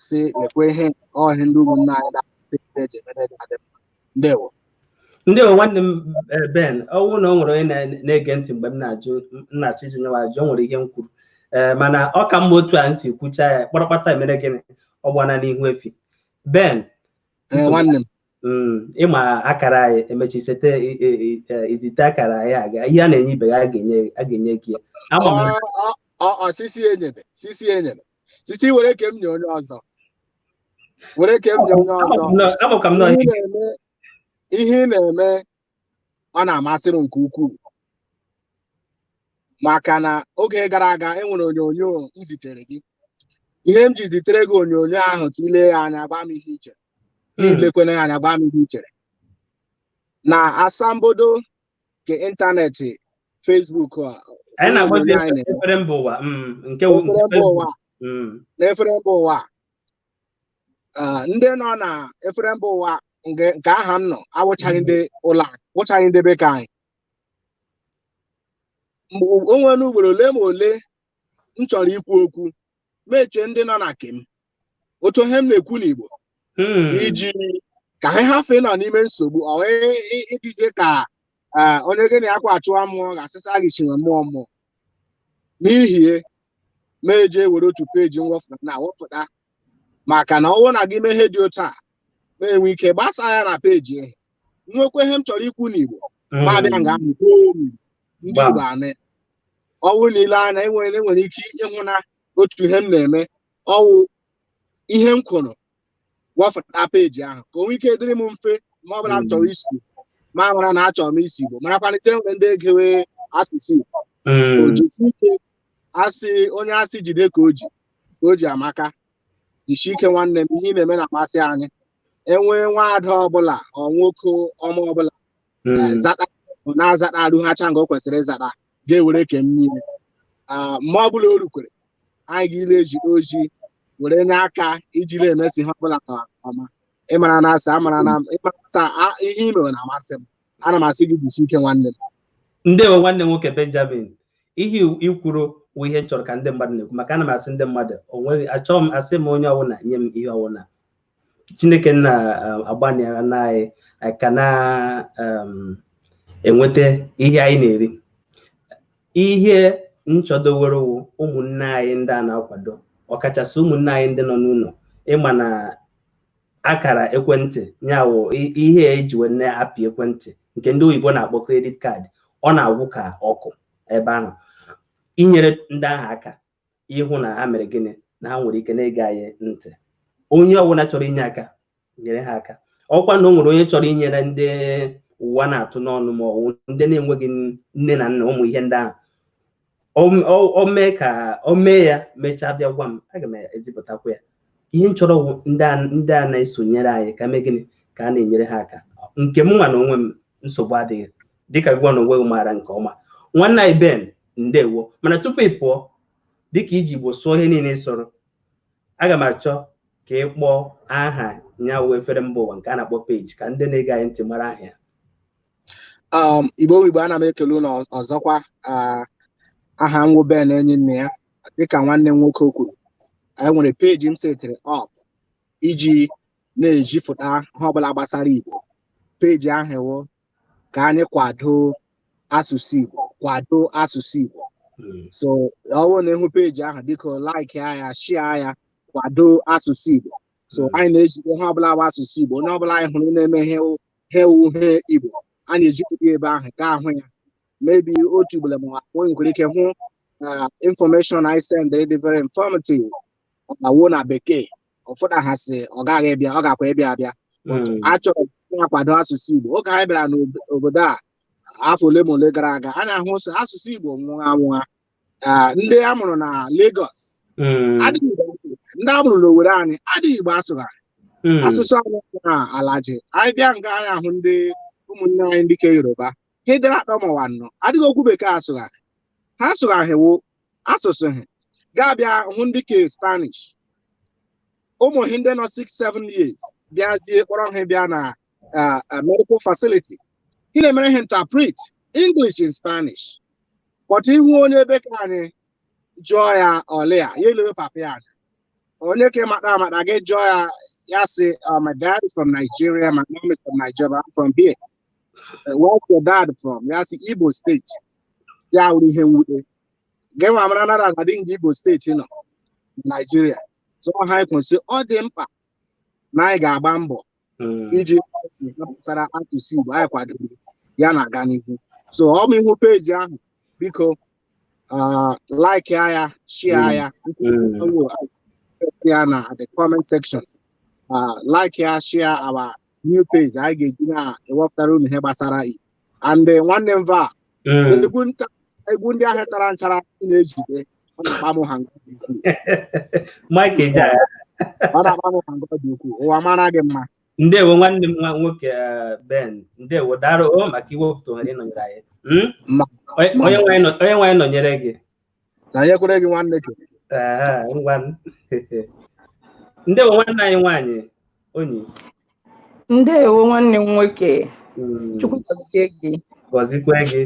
si lekwa ihe ọhịa ndị ụmụnne anyị na-asị eji emere dị adị mma. Ndewo. Ndewo nwanne m Ben. Ọ bụrụ na o nwere onye na-ege ntị mgbe m na-achọ iji nyewa ajụ, o nwere ihe m kwuru, mana ọ ka mma otu a m si kwucha ya kpọrọkpata emere gịnị ọ gbana n'ihu efi. Ben, nwanne m, ịma akara anyị emechi sete izite akara anyị aga ihe a na-enye ibe ya a ga-enye gị ya. Sisi enyebe, sisi enyebe, sisi were ke m nye onye ọzọ, were ke m nye onye ọzọ. Ihe ị na-eme ọ na-amasị m nke ukwuu, maka na oge gara aga enwere onyonyo m zitere gị. Ihe m ji zitere gị onyonyo ahụ ka i lee ya anya gwa m ihe i chere, ilekwene ya anya gwa m ihe i chere. Na asambodo nke ịntanetị Facebook anyị na-agbazi efere mba ụwa nke na efere mba ụwa, ndị nọ na efere mba ụwa nke aha m nọ awụchaghị ndị ụlọ akụ, awụchaghị ndị bekee anyị. Mgbe o nwere ugboro ole ma ole m chọrọ ikwu okwu, mechie ndị nọ na kem otu ihe m na-ekwu n'Igbo iji ka ha hafe nọ n'ime nsogbu, ọ ịdịzie ka onye gị na ya kwa achụwa mmụọ ga-asịsa gị chinwe mmụọ mmụọ. N'ihi ma eje were otu peji mwepụta na wepụta, maka na ọ bụrụ na gị mee ihe dị otu a ma enwe ike gbasaa ya na peji ahụ, nwekwa ihe m chọrọ ikwu n'Igbo ma abịa nga ahụ kwuo n'Igbo ndị Igbo anụ. Ọ bụrụ na ile anya enwere ike ịhụ na otu ihe m na-eme ọwụ ihe m kwuru wepụta peji ahụ ka o nwee ike dịrị m mfe ma ọ bụla m chọrọ isi ma mara na achọrọ m isi Igbo, marakwanite nwere ndị egewe asụsụ Igbo. O jisi ike, asị onye asị jide ka o ji ka o ji amaka. Jisie ike nwanne m, ihe ị na-eme na-amasị anyị. Enwee nwaada ọbụla ọ nwoke ọma ọbụla zata na-azata arụghacha nga o kwesịrị ịzata ga-ewere ke m niile mgbe ọbụla o rukwere anyị ga-ile eji oji were nye aka iji na-emesi ihe ọbụla ka ọma. Ịmara na asa amara na ịmara asa ihe ị mere na-amasị m. Ana m asị gị jisie ike nwanne m. Ndewo nwanne m nwoke Benjamin. Ihe ikwuru wụ ihe chọrọ ka ndị mmadụ na-ekwu, maka ana m asị ndị mmadụ onweghị achọghị m asị m onye ọbụla nye m ihe ọbụla. Chineke na-agbanyere na anyị ka na-enweta ihe anyị na-eri. Ihe nchọdowere ụmụnne anyị ndị a na-akwado, ọkachasị ụmụnne anyị ndị nọ n'ụlọ, ịma na akara ekwentị nyawụ ihe eji wee na-apị ekwentị nke ndị oyibo na-akpọ credit card, ọ na-agwụ ka ọkụ ebe ahụ. Inyere ndị ahụ aka ịhụ na ha mere gịnị na ha nwere ike na-ege anyị ntị. Onye ọbụla chọrọ inye aka nyere ha aka. Ọkwa na o nwere onye chọrọ inyere ndị ụwa na-atụ n'ọnụ ma ọ bụ ndị na-enweghị nne na nna ụmụ ihe ndị ahụ, o mee ka o mee ya mechaa bịa gwa m, aga m ezipụtakwa ya. Ihe m chọrọ bụ ndị a na-esonyere anyị ka mee gịnị ka a na-enyere ha aka. Nke m nwa na onwe m nsogbu adịghị, dịka gwa na onwe m maara nke ọma. Nwanne anyị Ben, ndewo. Mana tupu ị pụọ, Dịka iji Igbo sụọ ihe niile ị sụrụ, aga m achọ ka ị kpọọ aha ya wụ efere mba ụwa nke a na-akpọ peji, ka ndị na-ege anyị ntị mara aha ya. Igbo Igbo, ana m ekele unu ọzọkwa. Aha m wụ Ben enyi nne ya. Dịka nwanne m nwoke kwuru, anyị nwere peji m setịrị up iji na-ejipụta ihe ọbụla gbasara Igbo. Peji ahụ wụ "Ka anyị kwado asụsụ Igbo, kwado asụsụ Igbo." So ọ bụrụ na ịhụ peji ahụ, biko like ya, share ya, kwado asụsụ Igbo. So anyị na-ejide ihe ọbụla bụ asụsụ Igbo. Onye ọbụla anyị hụrụ na-eme ihe ewu ihe Igbo, a na-ejipụta ebe ahụ gaa ahụ ya. Maybe otu ugboro ma o nwekwara ike hụ information I send dị very informative ọwo na Bekee. Ụfọdụ ha sị ọ gaghị ịbịa, ọ gakwa ịbịa abịa. Achọrọ na-akwado asụsụ Igbo. Oge anyị bịara n'obodo a afọ ole ma ole gara aga, a na-ahụ sọ asụsụ Igbo nwụrụ anwụha. Ndị a mụrụ na Lagos adịghị Igbo asụ, ndị a mụrụ n'Owerri anyị adịghị Igbo asụgha asụsụ anyị na alaji. Anyị bịa nga, anyị ahụ ndị ụmụnne anyị ndị ke Yoruba, ha dere akpọ mawa nnọọ adịghị okwu Bekee asụgha ha asụghaghịwo asụsụ ha. Ga-abịa hụ ndị ke Spanish, ụmụ ha ndị nọ 6 7 years bịazie kpọrọ ha bịa na medical facility, ị na-emere ha interpret English in Spanish. But ihu onye bekee anyị, jụọ ya ọlịa ya elewe papa ya anya. Onye ka mata amata gị jụọ ya, ya sị, "Oh, my dad is from Nigeria, my mom is from Nigeria, I'm from here." "Where's your dad from?" Ya sị, "Igbo State." Ya wụrụ ihe mwute gị nwa mara nara na dị nga Igbo State nọ Nigeria. So ha kwụsị, ọ dị mkpa na anyị ga-agba mbọ iji gbasara asụsụ Igbo anyị kwadoro ya na-aga n'ihu. So ọ bụ ihu peji ahụ, biko like ya, share ya, ya na the comment section, like ya, share our new page. Anyị ga-eji na-ewepụtara unu ihe gbasara Igbo. And nwanne m va egwu ndị ahụ tara nchara ị na-ejide, ọ na-akpa m ha nke dị ukwuu. Mike Ejeagha. Ọ na-akpa m ha nke dị ukwuu. Ụwa mara gị mma. Ndewo, nwanne m nwa nwoke, Ben, ndewo, daalụ o maka iwepụta ohere ịnọnyere anyị. Onye nwe anyị nọnyere gị. Na nyekwere gị, nwanne gị. Ee, ngwa, ndewo, nwanne anyị nwaanyị onyi. Ndewo, nwanne m nwoke. Chukwu gọzie gị. Gọzikwe gị.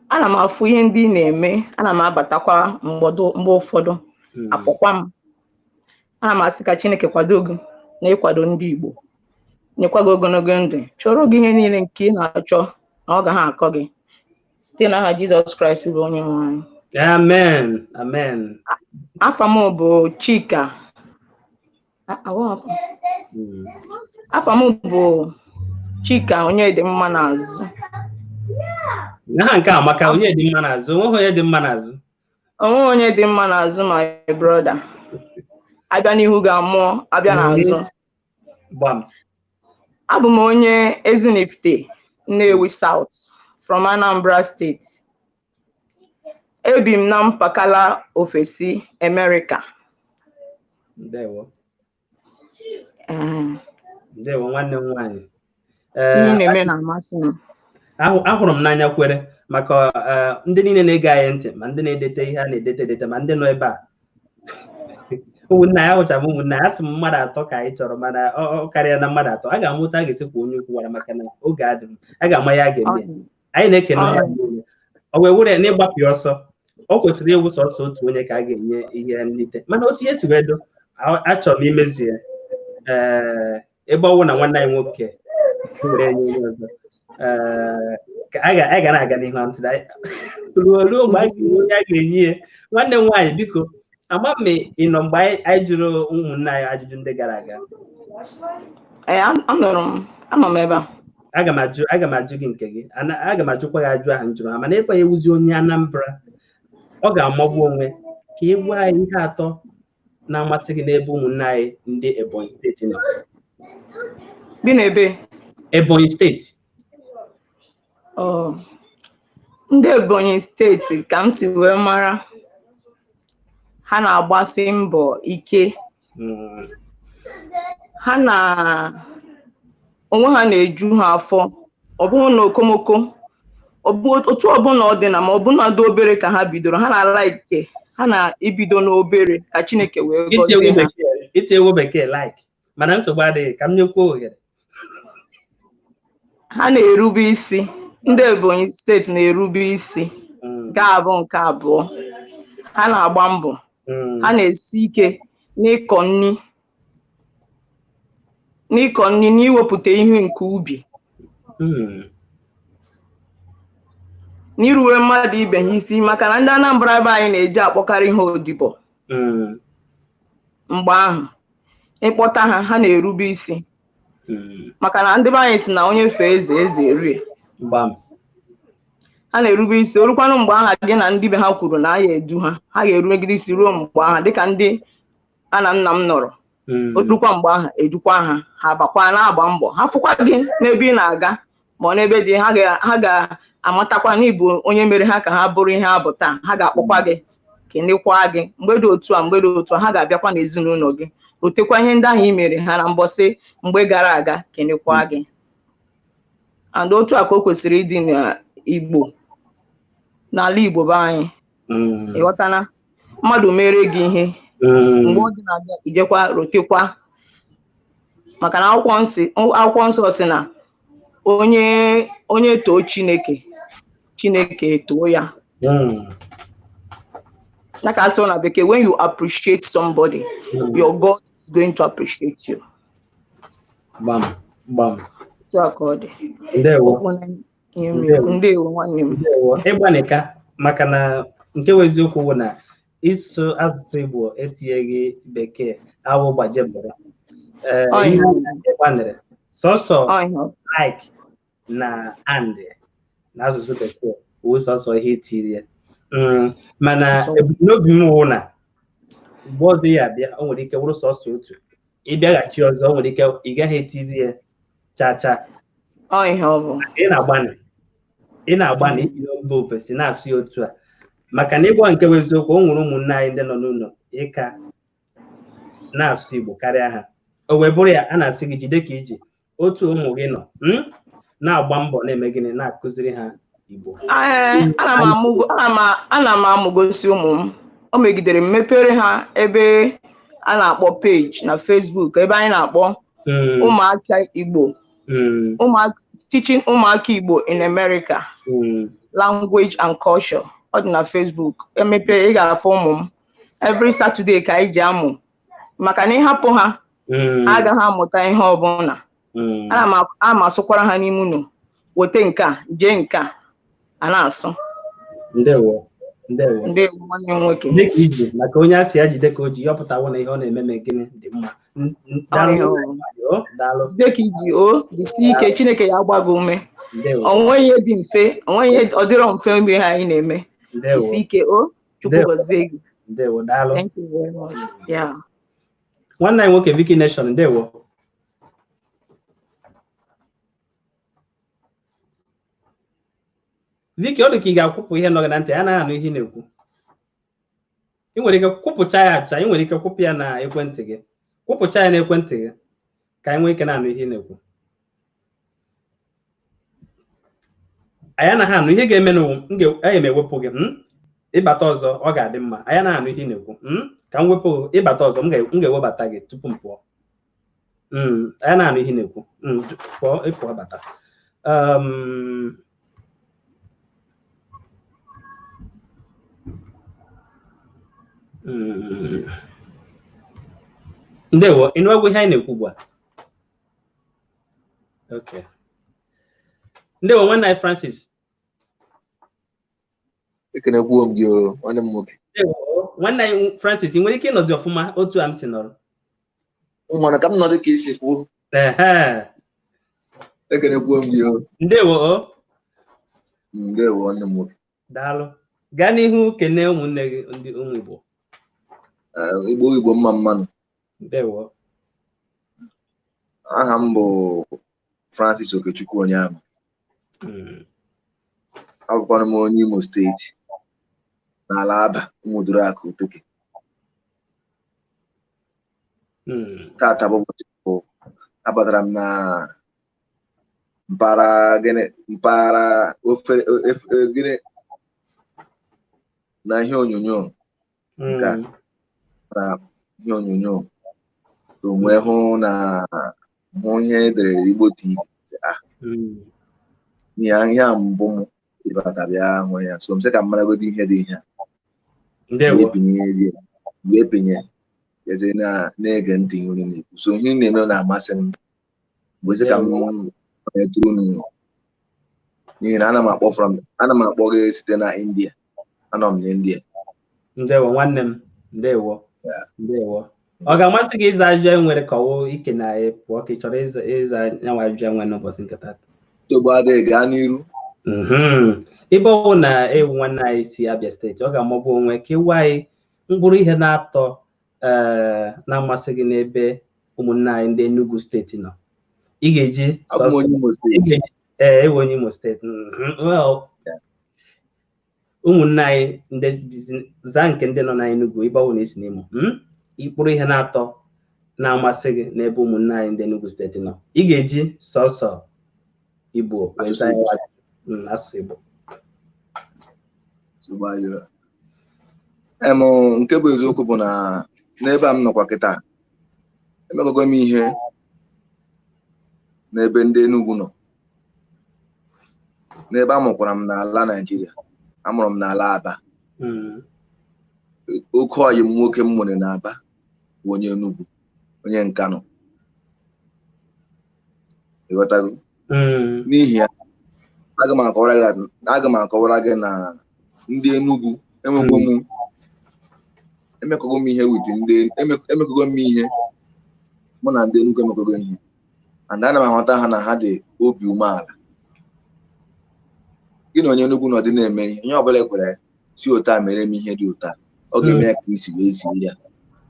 Ana m afụ ihe ndị ị na-eme, ana m abatakwa mgbe ụfọdụ, akpọkwa m. Ana m asị ka Chineke kwado gị na ịkwado ndị Igbo, nyekwa gị ogologo ndụ, chọrọ gị ihe niile nke ị na-achọ na ọ gaghị akọ gị, site n'aha Jizọs Kraịst bụ onye nwe anyị. Amen, amen. Afa m bụ Chika. Afa m bụ Chika onye dị mma n'azụ. Aha nke a maka onye dị mma n'azụ, onweghị onye dị mma n'azụ. Onwe onye dị mma n'azụ, my brother. Abịa n'ihu ga-amụọ, abịa n'azụ. Gbam. Abụ m onye Ezinifite, Nnewi South, from Anambra State. Ebi m na mpakala ofesi America. Ndewo. Ee, Ndewo, nwanne m nwaanyị. ihe Ee, na-eme na-amasị m. Ahụrụ m n'anya kwere maka ndị niile na-ege anyị ntị, ma ndị na-edete ihe a na-edete edete, ma ndị nọ ebe a, ụmụnna ya hụcha m, ụmụnna ya. Asị m mmadụ atọ ka anyị chọrọ, mana ọ karịa na mmadụ atọ. A ga-amụta a ga-esikwa onye ukwu gwara maka na oge adị m a ga-ama ya, a ga-eme ya. Anyị na-ekene mmadụ niile. O wee were n'ịgbapụ ya ọsọ, ọ kwesịrị ịwụ sọsọ otu onye ka a ga-enye ihe nlite, mana otu ihe si wee do, achọrọ m imezu ya. Ee, ebe ọ wụ na nwanne anyị nwoke were nye onye ọzọ, ee, ka a ga na-aga n'ihu ntị ruo mgbe a ga-enwe onye a ga-enye ya. Nwanne m nwaanyị, biko, ama m ị nọ mgbe anyị jụrụ ụmụnne anyị ajụjụ ndị gara aga? Ee, anụrụ m, anọ m ebe a. Aga m ajụ gị nke gị. Aga m ajụkwa gị ajụ ahụ m jụrụ ha, mana ịkwa ewuzi onye Anambra, ọ ga-amagbu onwe ka ị gwa anyị ihe atọ na-amasị gị n'ebe ụmụnne anyị ndị Ebonyi Steeti nọ. Bi n'ebe? Ebonyi Steeti. Ọ, ndị Ebonyi Steeti, ka m si wee mara, ha na-agbasi mbọ ike. Ha na onwe ha na-eju ha afọ, ọ bụghị na okomoko. Otu ọbụla ọ dị na ma ọbụna dị obere ka ha bidoro, ha na-ala ike, ha na-ebido n'obere ka Chineke wee gọzie ha. Iti egwu bekee like, mana nsogbu adịghị, ka m nyekwuo ohere. Ha na-erube isi, ndị Ebonyi steeti na-erube isi. Nke a bụ nke abụọ. Ha na-agba mbọ, ha na-esi ike n'ịkọ nri, n'iwepụta ihe nke ubi, n'iruwe mmadụ ibe ha isi, maka na ndị Anambra be anyị na-eji akpọkarị ha odibo. Mgbe ahụ ịkpọta ha, ha na-erube isi, maka na ndị be anyị si na onye fee eze, eze erie. Ha na-erube isi. Orukwanụ mgbe aha gị na ndị be ha kwuru na a ya edu ha, ha ga-erubegide isi ruo mgbe aha, dịka ndị a na nna m nọrọ. Orukwa mgbe aha edukwa ha, ha bakwa na-agba mbọ. Ha fụkwa gị n'ebe ị na-aga ma ọ n'ebe dị, ha ga-amatakwa na ịbụ onye mere ha ka ha bụrụ ihe ha bụ taa. Ha ga-akpọkwa gị, kenekwa gị mgbe dị otu a, mgbe dị otu a. Ha ga-abịakwa n'ezinụlọ gị, rotekwa ihe ndị ahụ i mere ha na mbọsị mgbe gara aga, kenekwa gị. And otu a ka o kwesịrị ịdị n'Igbo, n'ala Igbo be anyị. Ịghọtana? Mmadụ mere gị ihe mgbe ọ dị na-abịa, ijekwa rotekwa, maka na akwụkwọ nsọ si na onye too Chineke, Chineke etoo ya. Like I said na bekee, when you appreciate somebody, your God is going to appreciate you. Gbam gbam. Otu a ka ọ dị. Ndewo. Okwu na ihe m na-ekwu. Ndewo, nwanne m. Ndewo. Ịgbanika, maka na nke bụ eziokwu bụ na ịsụ asụsụ Igbo etinyeghị bekee awụ gbaje bụrụ. Ee, ihe ịgbanịrị sọsọ like na and na asụsụ bekee wụ sọsọ ihe etiri ya. Mana ebumnobi m wụ na mgbe ọzọ ya abịa, o nwere ike wụrụ sọsọ otu. Ịbịaghachi ọzọ, o nwere ike ị gaghị etizi ya cha cha. Ị na-agbanị iji mba ofesi na-asụ ya otu a, maka na ịgwa nke bụ eziokwu, o nwere ụmụnne anyị ndị nọ n'ụlọ ịka na-asụ Igbo karịa ha. O wee bụrụ ya, a na-asị gị jide ka iji otu ụmụ gị nọ na-agba mbọ na-eme gịnị, na-akụziri ha Igbo. Ana m amụgosi ụmụ m. O megidere m mepere ha ebe a na-akpọ page na Facebook, ebe anyị na-akpọ ụmụaka Igbo, teaching ụmụaka Igbo in America, language and culture. Ọ dị na Facebook. Emepe, ị ga-afụ ụmụ m every Saturday ka anyị ji amụ, maka na ịhapụ ha, ha agaghị amụta ihe ọbụla. Ana m asụkwara ha n'ime ụlọ, weta nke a, jee nke a, a na-asụ. Ndewo, ndewo. Ndewo, nwanne m nwoke. Dịka iji maka onye a sị ya jide ka o ji, ya pụtawo na ihe ọ na-eme ma gịnị dị mma. Daalụ. Jide ka iji, o jisie ike, Chineke ya agba gị ume. Onweghị ihe dị mfe, onweghị ihe ọ dịrọ mfe ime ihe anyị na-eme. Jisie ike, o Chukwu gọzie gị. Ndewo, daalụ. Thank you very much. Yeah. Nwanne anyị nwoke Vicky Nation, ndewo. Vicky, ọ dị ka ị ga-akwụpụ ihe nọ gị na ntị, a naghị anụ ihe ị na-ekwu. Ị nwere ike kwụpụcha ya acha, ị nwere ike kwụpụ ya na ekwentị gị. Kwụpụcha ya n'ekwentị gị ka anyị nwee ike na-anụ ihe ị na-ekwu. Anyị anaghị anụ ihe ga-eme n'ụwa, aga m ewepụ gị. Ịbata ọzọ ọ ga-adị mma. Anyị anaghị anụ ihe ị na-ekwu. Ka m wepụ ịbata ọzọ, m ga-ewebata gị tupu m pụọ. Anyị na-anụ ihe ị na-ekwu. Pụọ, ịpụọ bata. Ndewo, ị nụọgwụ ihe anyị na-ekwu ugbu a? Okay. Ndewo, nwanne anyị Francis. Ekenekwuo m gị, nwanne m nwoke. Ndewo, nwanne anyị Francis, ị nwere ike ịnọzi ọfụma otu a m si nọrọ? Mana ka m nọdụ ka isi kwuo. Ekenekwuo m gị. Ndewo. Ndewo, nwanne m nwoke. Daalụ. Gaa n'ihu kene ụmụnne gị ndị ụmụ Igbo. Igbo Igbo mma mmanụ. Ndewo. Aha m bụ Francis Okechukwu Onyeama. Abụkwana m onye Imo steeti n'ala Aba, Ụmụduru-Akụ Utoke. Tata bụ ụbọchị mbụ abatara m na Mpaghara gịnị, mpaghara ofere gịnị na ihe onyonyo nke a, na ihe onyonyo onwe hụ na hụ ihe edere Igbo TV, ihe a mbụ m ịbata bịa hụ ya, so m sị ka m maragodi ihe dị ihe a wee pinye eze na-ege ntị ihe unu na-ekwu. So ihe na-eme na-amasị m mgbe sị ka m tụrụ unu, n'ihi na ana m akpọ gị site na India, anọ m na India. Ndewo nwanne m, ndewo ndewo. Ọ ga-amasị gị ịza ajụjụ nwere ka ọwụ ike na pụọ ka ị chọrọ ịza nyanwa ajụjụ enwe n'ụbọchị nke taa? Nsogbu adịghị, gaa n'iru. Ebe ọ bụ na ewu nwanne anyị si Abia steeti, ọ ga-amagbu onwe ka ịwa anyị mkpụrụ ihe na-atọ na-amasị gị n'ebe ụmụnne anyị ndị Enugu steeti nọ. Ị ga-eji ewu onye Imo steeti, ụmụnne anyị ndị zaa nke ndị nọ na Enugu, ebe ọ bụ na esi n'Imo, ịkpụrụ ihe na-atọ na-amasị gị n'ebe ụmụnne anyị ndị Enugu steeti nọ. Ị ga-eji sọsọ Igbo wee zaa ya, asụsụ Igbo. Nke bụ eziokwu bụ na n'ebe a m nọkwa kịta, emekọgo m ihe n'ebe ndị Enugu nọ, n'ebe a mụkwara m n'ala Naịjirịa, amụrụ m n'ala Aba. Oke ọyị m nwoke m nwere n'Aba bụ onye Enugu, onye Nkanụ. Ịghọtago? N'ihi ya, aga m akọwara gị na ndị Enugu emekọgo m ihe with ndị emekọgo m ihe mụ na ndị Enugu emekọgo ihe, and ana m ahụta ha na ha dị obi umeala. Gị na onye Enugu nọ dị na-eme ihe, onye ọbụla ekwere si otu a mere m ihe dị otu a, ọ ga-eme ya ka isi wee zie ya.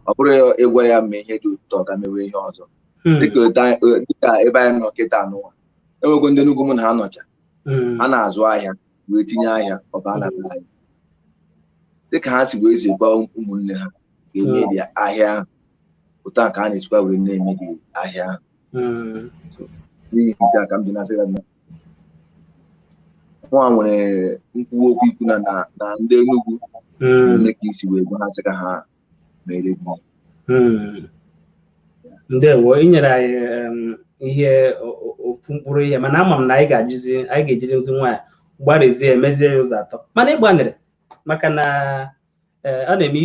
Ọ bụrụ ịgwa ya mee ihe dị ụtọ, ọ ga mewe ihe ọzọ. Dịka ebe anyị nọ kịta n'ụwa, enwego ndị Enugu mụ na ha nọcha, ha na-azụ ahịa wee tinye ahịa ọba na be anyị, dịka ha si wee zikwa ụmụnne ha ga-eme dị ahịa ahụ otu a ka a na-esikwa were na-eme dị ahịa ahụ. N'ihi nke a ka m dị na-asị na nwa nwere nkwuwa okwu ikwu na ndị Enugu na-eme ka isi wee gwa ha sị ka ha mere gị. Ndewo, ị nyere anyị ihe ofu mkpụrụ ihe, mana ama m na anyị ga-ajụzi, anyị ga-ejirizi nwaanyị gbarịzie emezie ya ụzọ atọ, mana ị gbanịrị maka na ọ na-eme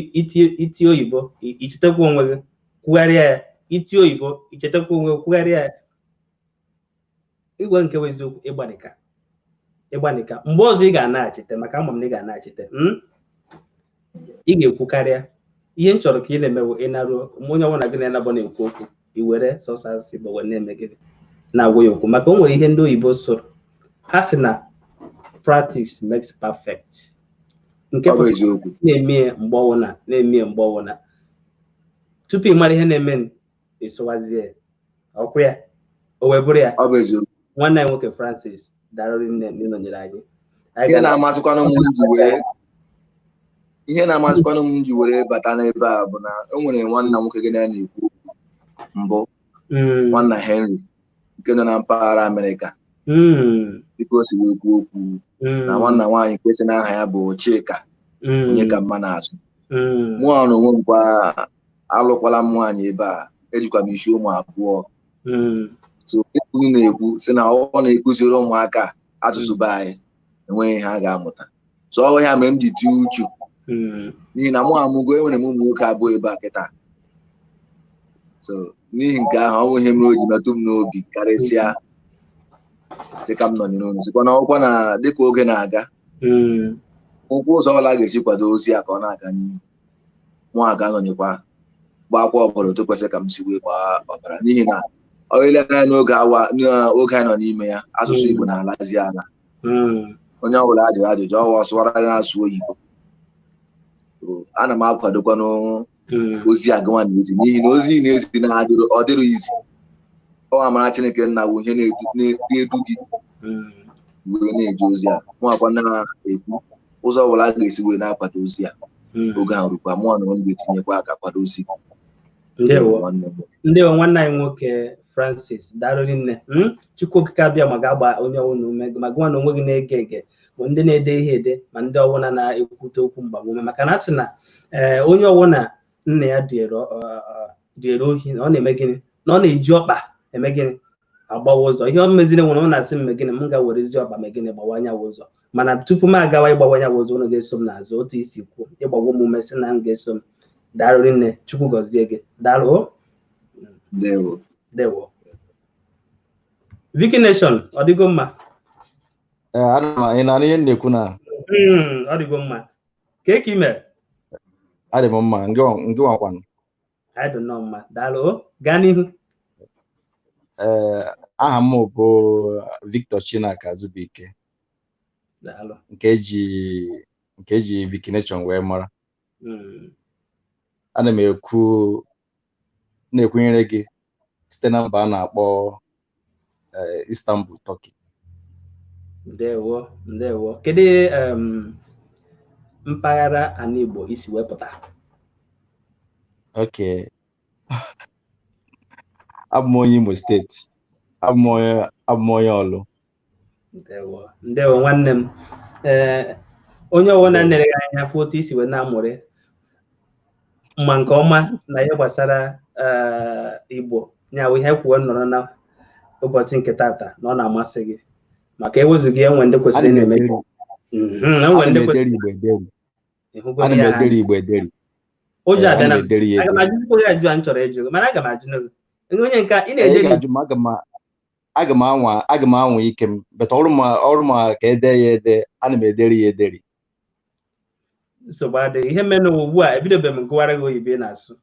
iti oyibo ichetakwa onwe gị kwugharịa ya, iti oyibo ichetakwa onwe gị kwugharịa ya. Ịgwa nke bụ eziokwu, ịgbanịka ịgbanịka mgbe ọzọ ị ga-anaghachite, maka ama m na ị ga-anaghachite, ị ga-ekwukarịa ihe m chọrọ ka ị na-emewo. Ị naruo onye ọbụla gị na-anabọ na-ekwu okwu, i were sọsọ asụsụ Igbo wee na-eme gịnị, na-agwa ya okwu, maka o nwere ihe ndị oyibo soro ha sị na practice makes perfect. Nke na-eme mgbe ọwụna na-eme mgbe ọwụna tupu ị mara ihe na-eme, ịsụwazie ọkwụ ya o wee bụrụ ya. Nwanne anyị nwoke Francis, darụrị nne n'ịnọnyere anyị. Ihe na-amasịkwanụ m ji were bata n'ebe a bụ na o nwere nwanna nwoke gị na-ekwu mbụ, nwanna Henry nke nọ na mpaghara Amerịka, dịka o si wee kwuo okwu na nwanna nwaanyị nke si n'aha ya bụ Chika, onye ka mma na-azụ mụọ na onwe m kwa, alụkwala m nwaanyị ebe a, ejikwa m isi ụmụ abụọ. So unu na-ekwu si na ọ na-ekuziri ụmụaka asụsụ be anyị, enweghị ihe ha ga-amụta. So ọ ya mere m ji tie uchu, n'ihi na mụ amụgo, enwere m ụmụ nwoke abụọ ebe a kịta. So n'ihi nke ahụ, ọ bụ ihe mere o ji metụ m n'obi karịsịa sị ka m nọnyere unu, sikwa na ọkwa na dịka oge na-aga, ụkwụ ụzọ ọbụla ga-esi kwado ozi a ka ọ na-aga n'ihu, mụ aga nọnyekwa gbakwa ọbara otu kwesịrị ka m si wee gbaa ọbara, n'ihi na ọ ile anya n'oge awa n'oge anyị nọ n'ime ya, asụsụ Igbo na-alazi ala. Onye ọbụla a jụrụ ajụjụ ọwa ọsụwara na-asụ oyibo. Ana m akwadokwanụ ozi agụnwa na ezi, n'ihi na ozi na-ezi na-adịrị ọ dịrị izi. Ọ amara Chineke nna bụ ihe na-edu gị wee na-eje ozi a. Mụ akwa na-ekwu ụzọ ọbụla a ga-esi wee na-akwado ozi a oge ahụ rukwa, mụọ na m ga-etinyekwa aka kwado ozi. Ndewo nwanne anyị nwoke Francis, daalụ nne. Chukwu Okike abịa ma ga-agba onye ọwụna ume, ma gụnwa na onwe gị na-ege ege, bụ ndị na-ede ihe ede, ma ndị ọwụna na-ekwute okwu mgbamume, maka na a sị na onye ọwụna nna ya duere ohi na ọ na-eme gịnị, na ọ na-eji ọkpa eme gịnị, agbawa ụzọ. Ihe ọ meziri nwere ọ na-asị m mee gịnị, m ga-werezi ọkpa mee gịnị, gbawa anyanwụ ụzọ. Mana tupu m agawa ịgbawa anyanwụ ụzọ, unu ga-eso m n'azụ otu isi kwuo ịgbagwo m ume sị na m ga-eso m. Daalụ nne, Chukwu gọzie gị. Daalụ. Ndewo. Ndewo. Vicky Nation, ọ dịgo mma? Ị na-anụ ihe m na-ekwu na? Ọ dịgo mma. Ka ị mere? Adị m mma, ngị nwakwanụ. Anyị dị nnọọ mma. Daalụ. Gaa n'ihu. Ee, aha m bụ Victor Chinaka Azubike. Daalụ. Nke eji Vicky Nation wee mara. Ana m ekwu na-ekwenyere gị site na mba a na-akpọ Istanbul, Turkey. Ndewo, ndewo. Kedu mpaghara ala Igbo isi wepụta? Okay. Abụ m onye Imo steeti. Abụ m onye Ọlụ. Ndewo, ndewo nwanne m. Ee, onye ọwụna nere gị anya fụ otu isi wee na-amụrị ma nke ọma na ihe gbasara Igbo, nyawo ihe kwuo nọrọ na ụbọchị nke tata na ọ na-amasị gị, maka ewezughị enwe ndị kwesịrị na-eme. Ana m edere Igbo ederi. Ụjọ abịa na aga m ajụ gị ajụ a m chọrọ ịjụ, mana aga m ajụ gị onye nke ị na-edere. Aga m anwa ike m, beta ọrụ ma ka ede ya ede, ana m ederi ya ederi. Nsogbu adịghị. Ihe mere ugbu a ebidobe m gụwara gị oyibo ị na-asụ.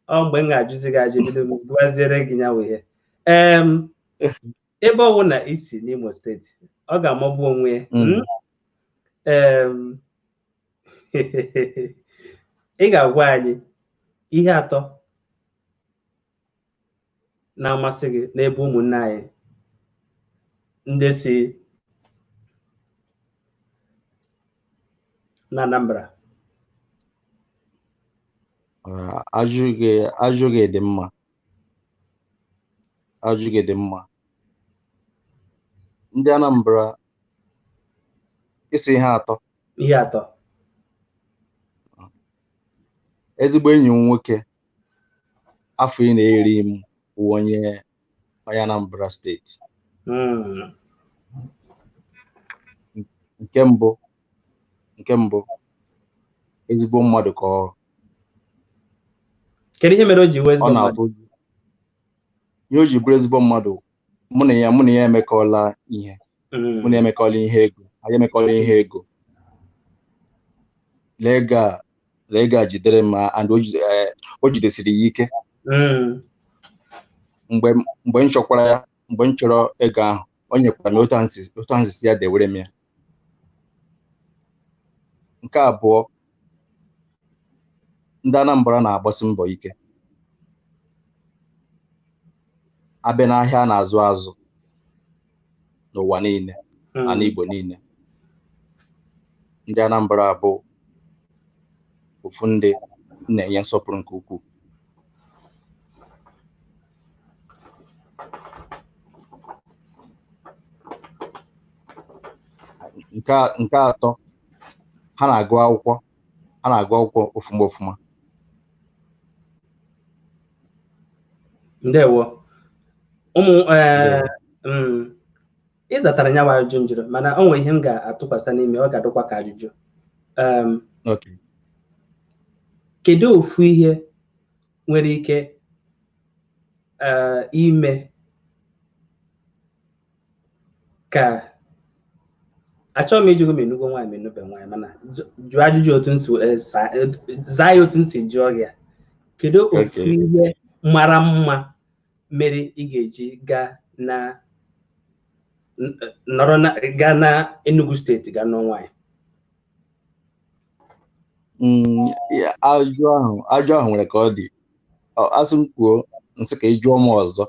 Ọ mgbe m ga-ajụzi gị ajụ, ebido m gụwaziere gị nyawo ihe. Ebe ọ bụ na isi n'Imo steeti, ọ ga-amagbu onwe ya. Ị ga-agwa anyị ihe atọ na-amasị gị n'ebe ụmụnne anyị ndị si na Anambra. Ajụ gị dị mma. Ajụ gị dị mma. Ndị Anambra, isi ihe atọ. Ihe atọ. Ezigbo enyi m nwoke afọ ị na-eri m bụ onye Anambra steeti. Nke mbụ ezigbo mmadụ ka ọ. Kedu ihe mere o ji wee ezigbo mmadụ? Ihe o ji bụrụ ezigbo mmadụ, mụ na ya emekọla ihe. Mụ na ya emekọla ihe ego. Anyị emekọla ihe ego. Lee ga jidere m and o jidesiri ya ike. Mgbe m chọkwara ya, mgbe m chọrọ ego ahụ, o nyekwara m otu ahụ ya dewere m ya. Nke abụọ, ndị Anambra na-agbasi mbọ ike. Abịa n'ahịa a na-azụ azụ n'ụwa niile, ala Igbo niile, ndị Anambra bụ ofu ndị na-enye nsọpụrụ nke ukwuu. Nke atọ, ha na-agụ akwụkwọ ofuma ofuma. Ndewo. Ụmụ ị zatara nyawa ajụjụ njụrụ, mana o nwere ihe m ga-atụkwasị n'ime, ọ ga-adịkwa ka ajụjụ. Kedu ofu ihe nwere ike ime ka achọghị m ịjụ gị ma enugo nwaanyị ma enube nwaanyị, mana jụọ ajụjụ otu m si zaa ya otu m si jụọ gị ya. Kedu ofu ihe mara mma mere ị ga-eji gaa na nọrọ na gaa na Enugu steeti gaa nụọ nwaanyị? Ajụ ahụ nwere ka ọ dị. Asị m kwuo nsị ka ị jụọ m ọzọ.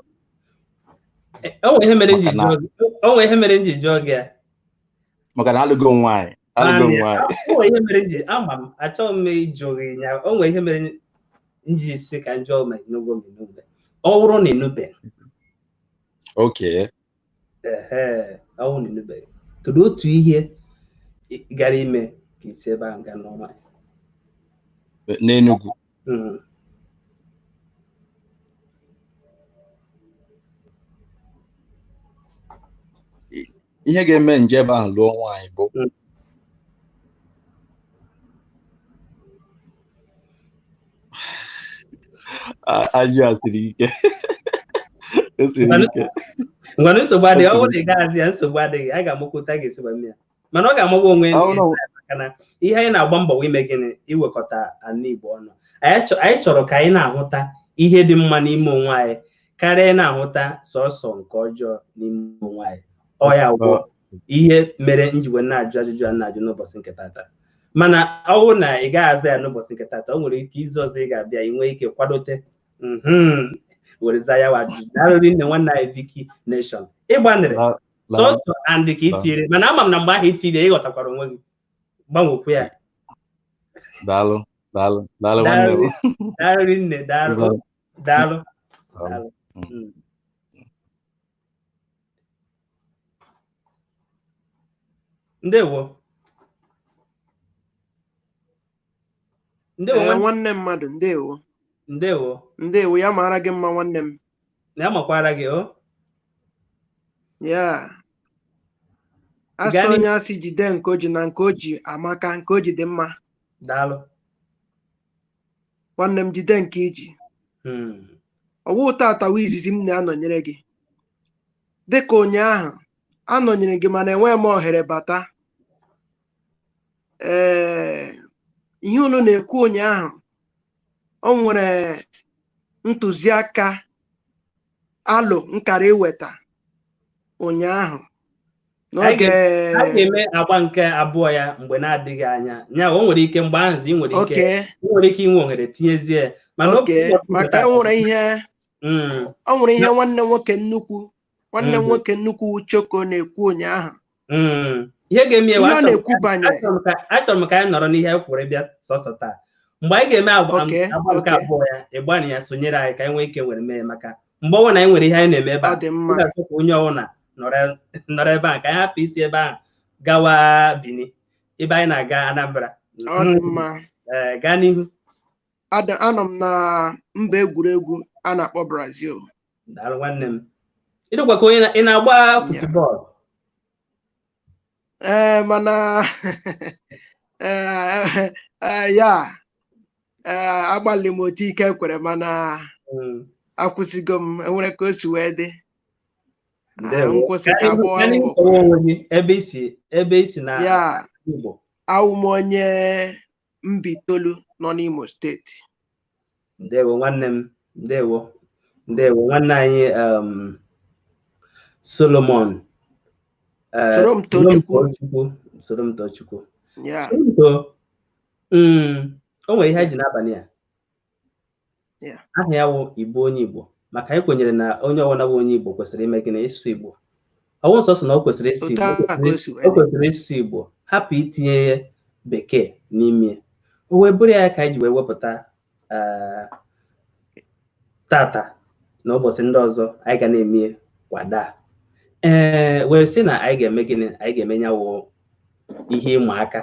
O nwere ihe mere m ji jụọ gị ya. Maka na alụgo m nwaanyị. O nwere ihe mere m ji ama m achọghị m ịjụ gị ya. O nwere ihe mere m ji si ka m jụọ ma enugo m enube. Ọ bụrụ na enube, Okay. Ehe, ọ na ịnụbeghị, kedu otu ihe gara ime ka isi ebe ahụ gaa lụọ nwaanyị n'Enugu? Ihe ga-eme nje ebe ahụ lụọ nwaanyị bụ ajụ a siri ike. O siri ike. Ngwanụ, nsogbu adịghị. Ọ bụrụ na ị gaghịzi ya, nsogbu adịghị. A ga-amakwụta ga-esi gwa ya, mana ọ ga-amagwa onwe ya, maka na ihe anyị na-agba mbọ ime gịnị? Iwekọta ala Igbo ọnụ. Anyị chọrọ ka anyị na-ahụta ihe dị mma n'ime onwe anyị karịa ị na-ahụta sọsọ nke ọjọọ n'ime onwe anyị. Ọ ya gwụ ihe mere njiwe na-ajụ ajụjụ a na-ajụ n'ụbọchị nke tata. Mana ọ bụrụ na ị gaghị aza ya n'ụbọchị nke tata, o nwere ike izu ọzọ ị ga-abịa, ị nwee ike kwadote were zaa ya ajụjụ. Daalụ nne, nwanne anyị Vicky Nation, ịgbanịrị sọsọ andị ka ị tinyere, mana ama m na mgbe ahụ itinye, ị ghọtakwara onwe gị, gbanwekwu ya. Daalụ, daalụ, daalụ nwanne m. Daalụ nne, daalụ, daalụ, daalụ. Ndewo. Ndewo nwanne mmadụ, ndewo. Ndewo. Ndewo, ya mara gị mma nwanne m. Ya makwara gị o. Ya asị onye asị jide nke o ji na nke o ji amaka, nke o ji dị mma. Daalụ. Nwanne m, jide nke iji. Ọwụ tatawa izizi m na-anọnyere gị. Dịka ụnyaahụ anọnyere gị, mana enweghị m ohere bata. Ee, ihe unu na-ekwu ụnyaahụ, o nwere ntụziaka alụ nkara iweta ụnyaahụ n'oge a ga-eme agba nke abụọ ya mgbe na-adịghị anya. Nya o nwere ike mgbe ahụzi ị nwere ike inwe ohere tinyezie. Mana maka o nwere ihe nwanne nwoke nnukwu, nwanne m nwoke nnukwu Choko na-ekwu ụnyaahụ. Ihe ga-eme ihe ọ na-ekwu banyere achọrọ m ka anyị nọrọ n'ihe kwuru bịa sọsọ taa. Mgbe anyị ga-eme agba nke abụọ ya, ịgbana ya sonyere anyị ka anyị nwee ike were mee, maka mgbe ọbụla anyị nwere ihe anyị na-eme ebe a, ga-achọ ka onye ọbụla nọrọ ebe a, ka anyị hapụ isi ebe ahụ gawa Bini, ebe anyị na-aga Anambra. Ee, gaa n'ihu. Anọ m na mba egwuregwu a na-akpọ Brazil. Daalụ nwanne m. Ịdịkwa ka onye ị na-agba futubọọlụ. Ee, mana ya agbalị m otu ike kwere, mana akwụsịgo m. Enwere ka o si wee dị nkwụsị ka agbọọ ebe isi na ya. Awụ m onye Mbaitolu nọ n'Imo steeti. Ndewo nwanne m, ndewo, ndewo nwanne anyị Solomon Soromtochukwu. Soromtochukwu. O nwere ihe anyị ji n'abalị a. Aha ya wụ Igbo onye Igbo, maka anyị kwenyere na onye ọbụla bụ onye Igbo kwesịrị ime gịnị? Ịsụ Igbo. Ọwụ nsọsọ na o kwesịrị ịsụ Igbo, o kwesịrị ịsụ Igbo, hapụ itinye ya bekee n'ime. O wee bụrụ ya ka anyị ji wee wepụta tata na ụbọchị ndị ọzọ anyị ga na-eme kwada. Ee, wee sị na anyị ga-eme gịnị? Anyị ga-eme ya wụ ihe ịma aka.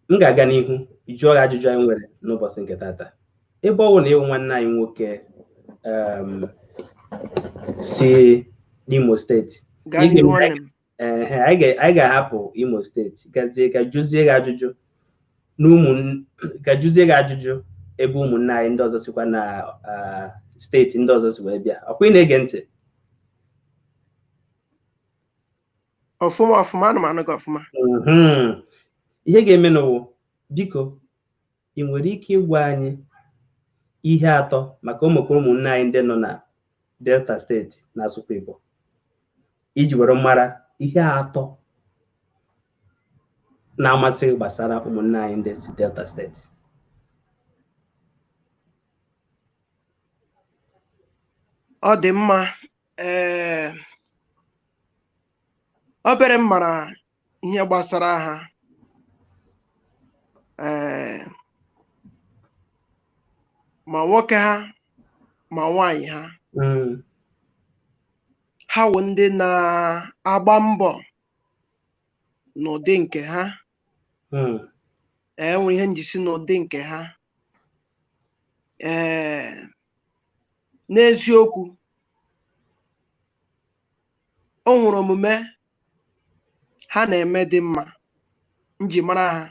M ga-aga n'ihu jụọ gị ajụjụ anyị nwere n'ụbọchị nke tata. Ebe ọ bụ na ịwụ nwanne anyị nwoke si n'Imo steeti, anyị ga-ahapụ Imo steeti gazie ka jụzie gị ajụjụ ka jụzie gị ajụjụ ebe ụmụnne anyị ndị ọzọ sikwa na steeti ndị ọzọ si wee bịa. Ọkwa ị na-ege ntị? Ọfụma ọfụma, ana m anụ gị ọfụma. Ihe ga-eme n'ụwa, biko, ị nwere ike ịgwa anyị ihe atọ maka ụmụkpụrụ ụmụnne anyị ndị nọ na Delta steeti na-asụkwa Igbo, iji were mara ihe atọ na-amasị gbasara ụmụnne anyị ndị si Delta steeti? Ọ dị mma. Ee, obere m mara ihe gbasara ha. Ee, ma nwoke ha ma nwaanyị ha. Ha wụ ndị na-agba mbọ n'ụdị nke ha. Ee, nwere ihe njisi n'ụdị nke ha. Ee, n'eziokwu, o nwere omume ha na-eme dị mma nji mara ha.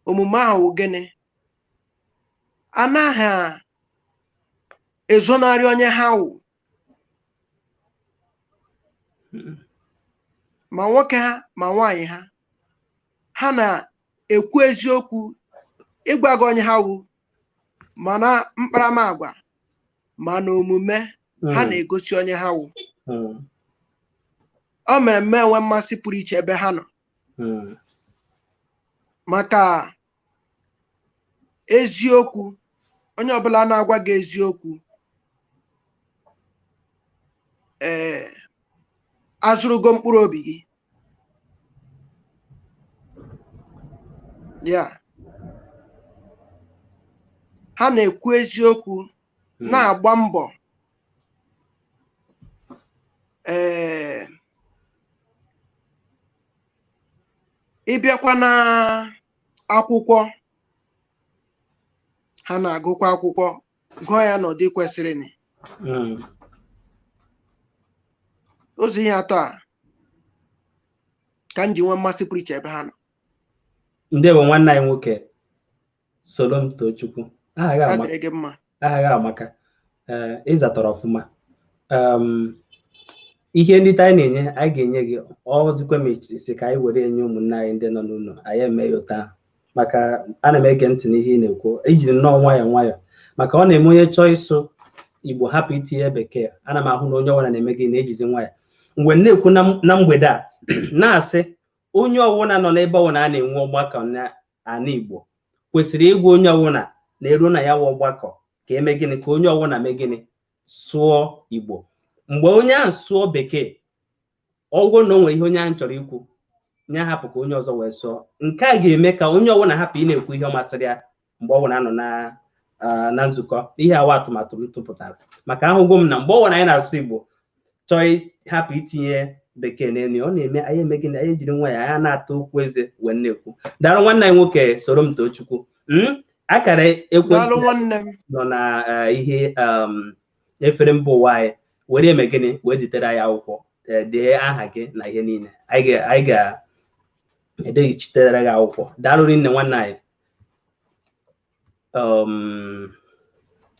Omume ahụ wụ gịnị? Anaghị ezonarị onye ha wụ, ma nwoke ha ma nwaanyị ha. Ha na-ekwu eziokwu ịgwa gị onye ha wụ, ma na mkparamagwa ma na omume ha na-egosi onye ha wụ. O mere mme enwe mmasị pụrụ iche ebe ha nọ, maka eziokwu. Onye ọbụla na-agwa gị eziokwu, ee, azụrụgo mkpụrụ obi gị ya. Ha na-ekwu eziokwu, na-agba mbọ. Ee, ịbịakwa na akwụkwọ, ha na-agụkwa akwụkwọ, gụọ ya n'ụdị kwesịrị. Ụzọ ihe atọ a ka m ji nwee mmasị pụrụ iche ebe ha nọ. Ndewo nwanne anyị nwoke, soro m too Chukwu. Aha gị mma. Aha gị amaka. Ee, ịzatara ọfụma. Ihe nrite anyị na-enye, anyị ga-enye gị ọzikwa ma isi ka anyị were enye ụmụnne anyị ndị nọ n'ụlọ anyị eme ya ụta, maka ana m ege ntị n'ihe ị na-ekwu, ijiri nnọọ nwayọọ nwayọọ, maka ọ na-eme onye chọọ ịsụ Igbo hapụ itinye bekee. Ana m ahụ na onye ọbụla na-eme gị na-ejizi nwayọọ. Mgbe m na-ekwu na mgbede a na-asị onye ọbụla nọ n'ebe ọbụla a na-enwe ọgbakọ n'ala Igbo kwesịrị ịgwa onye ọbụla na-eru na ya wụ ọgbakọ ka eme gịnị, ka onye ọbụla mee gịnị, sụọ Igbo. Mgbe onye ahụ sụọ bekee, ọgwụ na o nwere ihe onye ahụ chọrọ ikwu, nye hapụ ka onye ọzọ wee sụọ. Nke a ga-eme ka onye ọbụla hapụ ị na-ekwu ihe ọ masịrị ya mgbe ọbụla nọ na nzukọ. Ihe awa atụmatụ m tụpụtara, maka ahụgwo m na mgbe ọbụla anyị na-asụ Igbo chọọ hapụ itinye bekee n'elu, ọ na-eme anyị eme gịnị, anyị ejiri nwa ya anyị na-ata okwu eze wee na-ekwu. Daalụ nwanne anyị nwoke, soro m too Chukwu. Akara ekwentị nọ na ihe efere mba ụwa anyị, were eme gịnị, wee zitere anyị akwụkwọ, dee aha gị na ihe niile, anyị ga-edechitere gị akwụkwọ. Daalụ rinne nwanne anyị.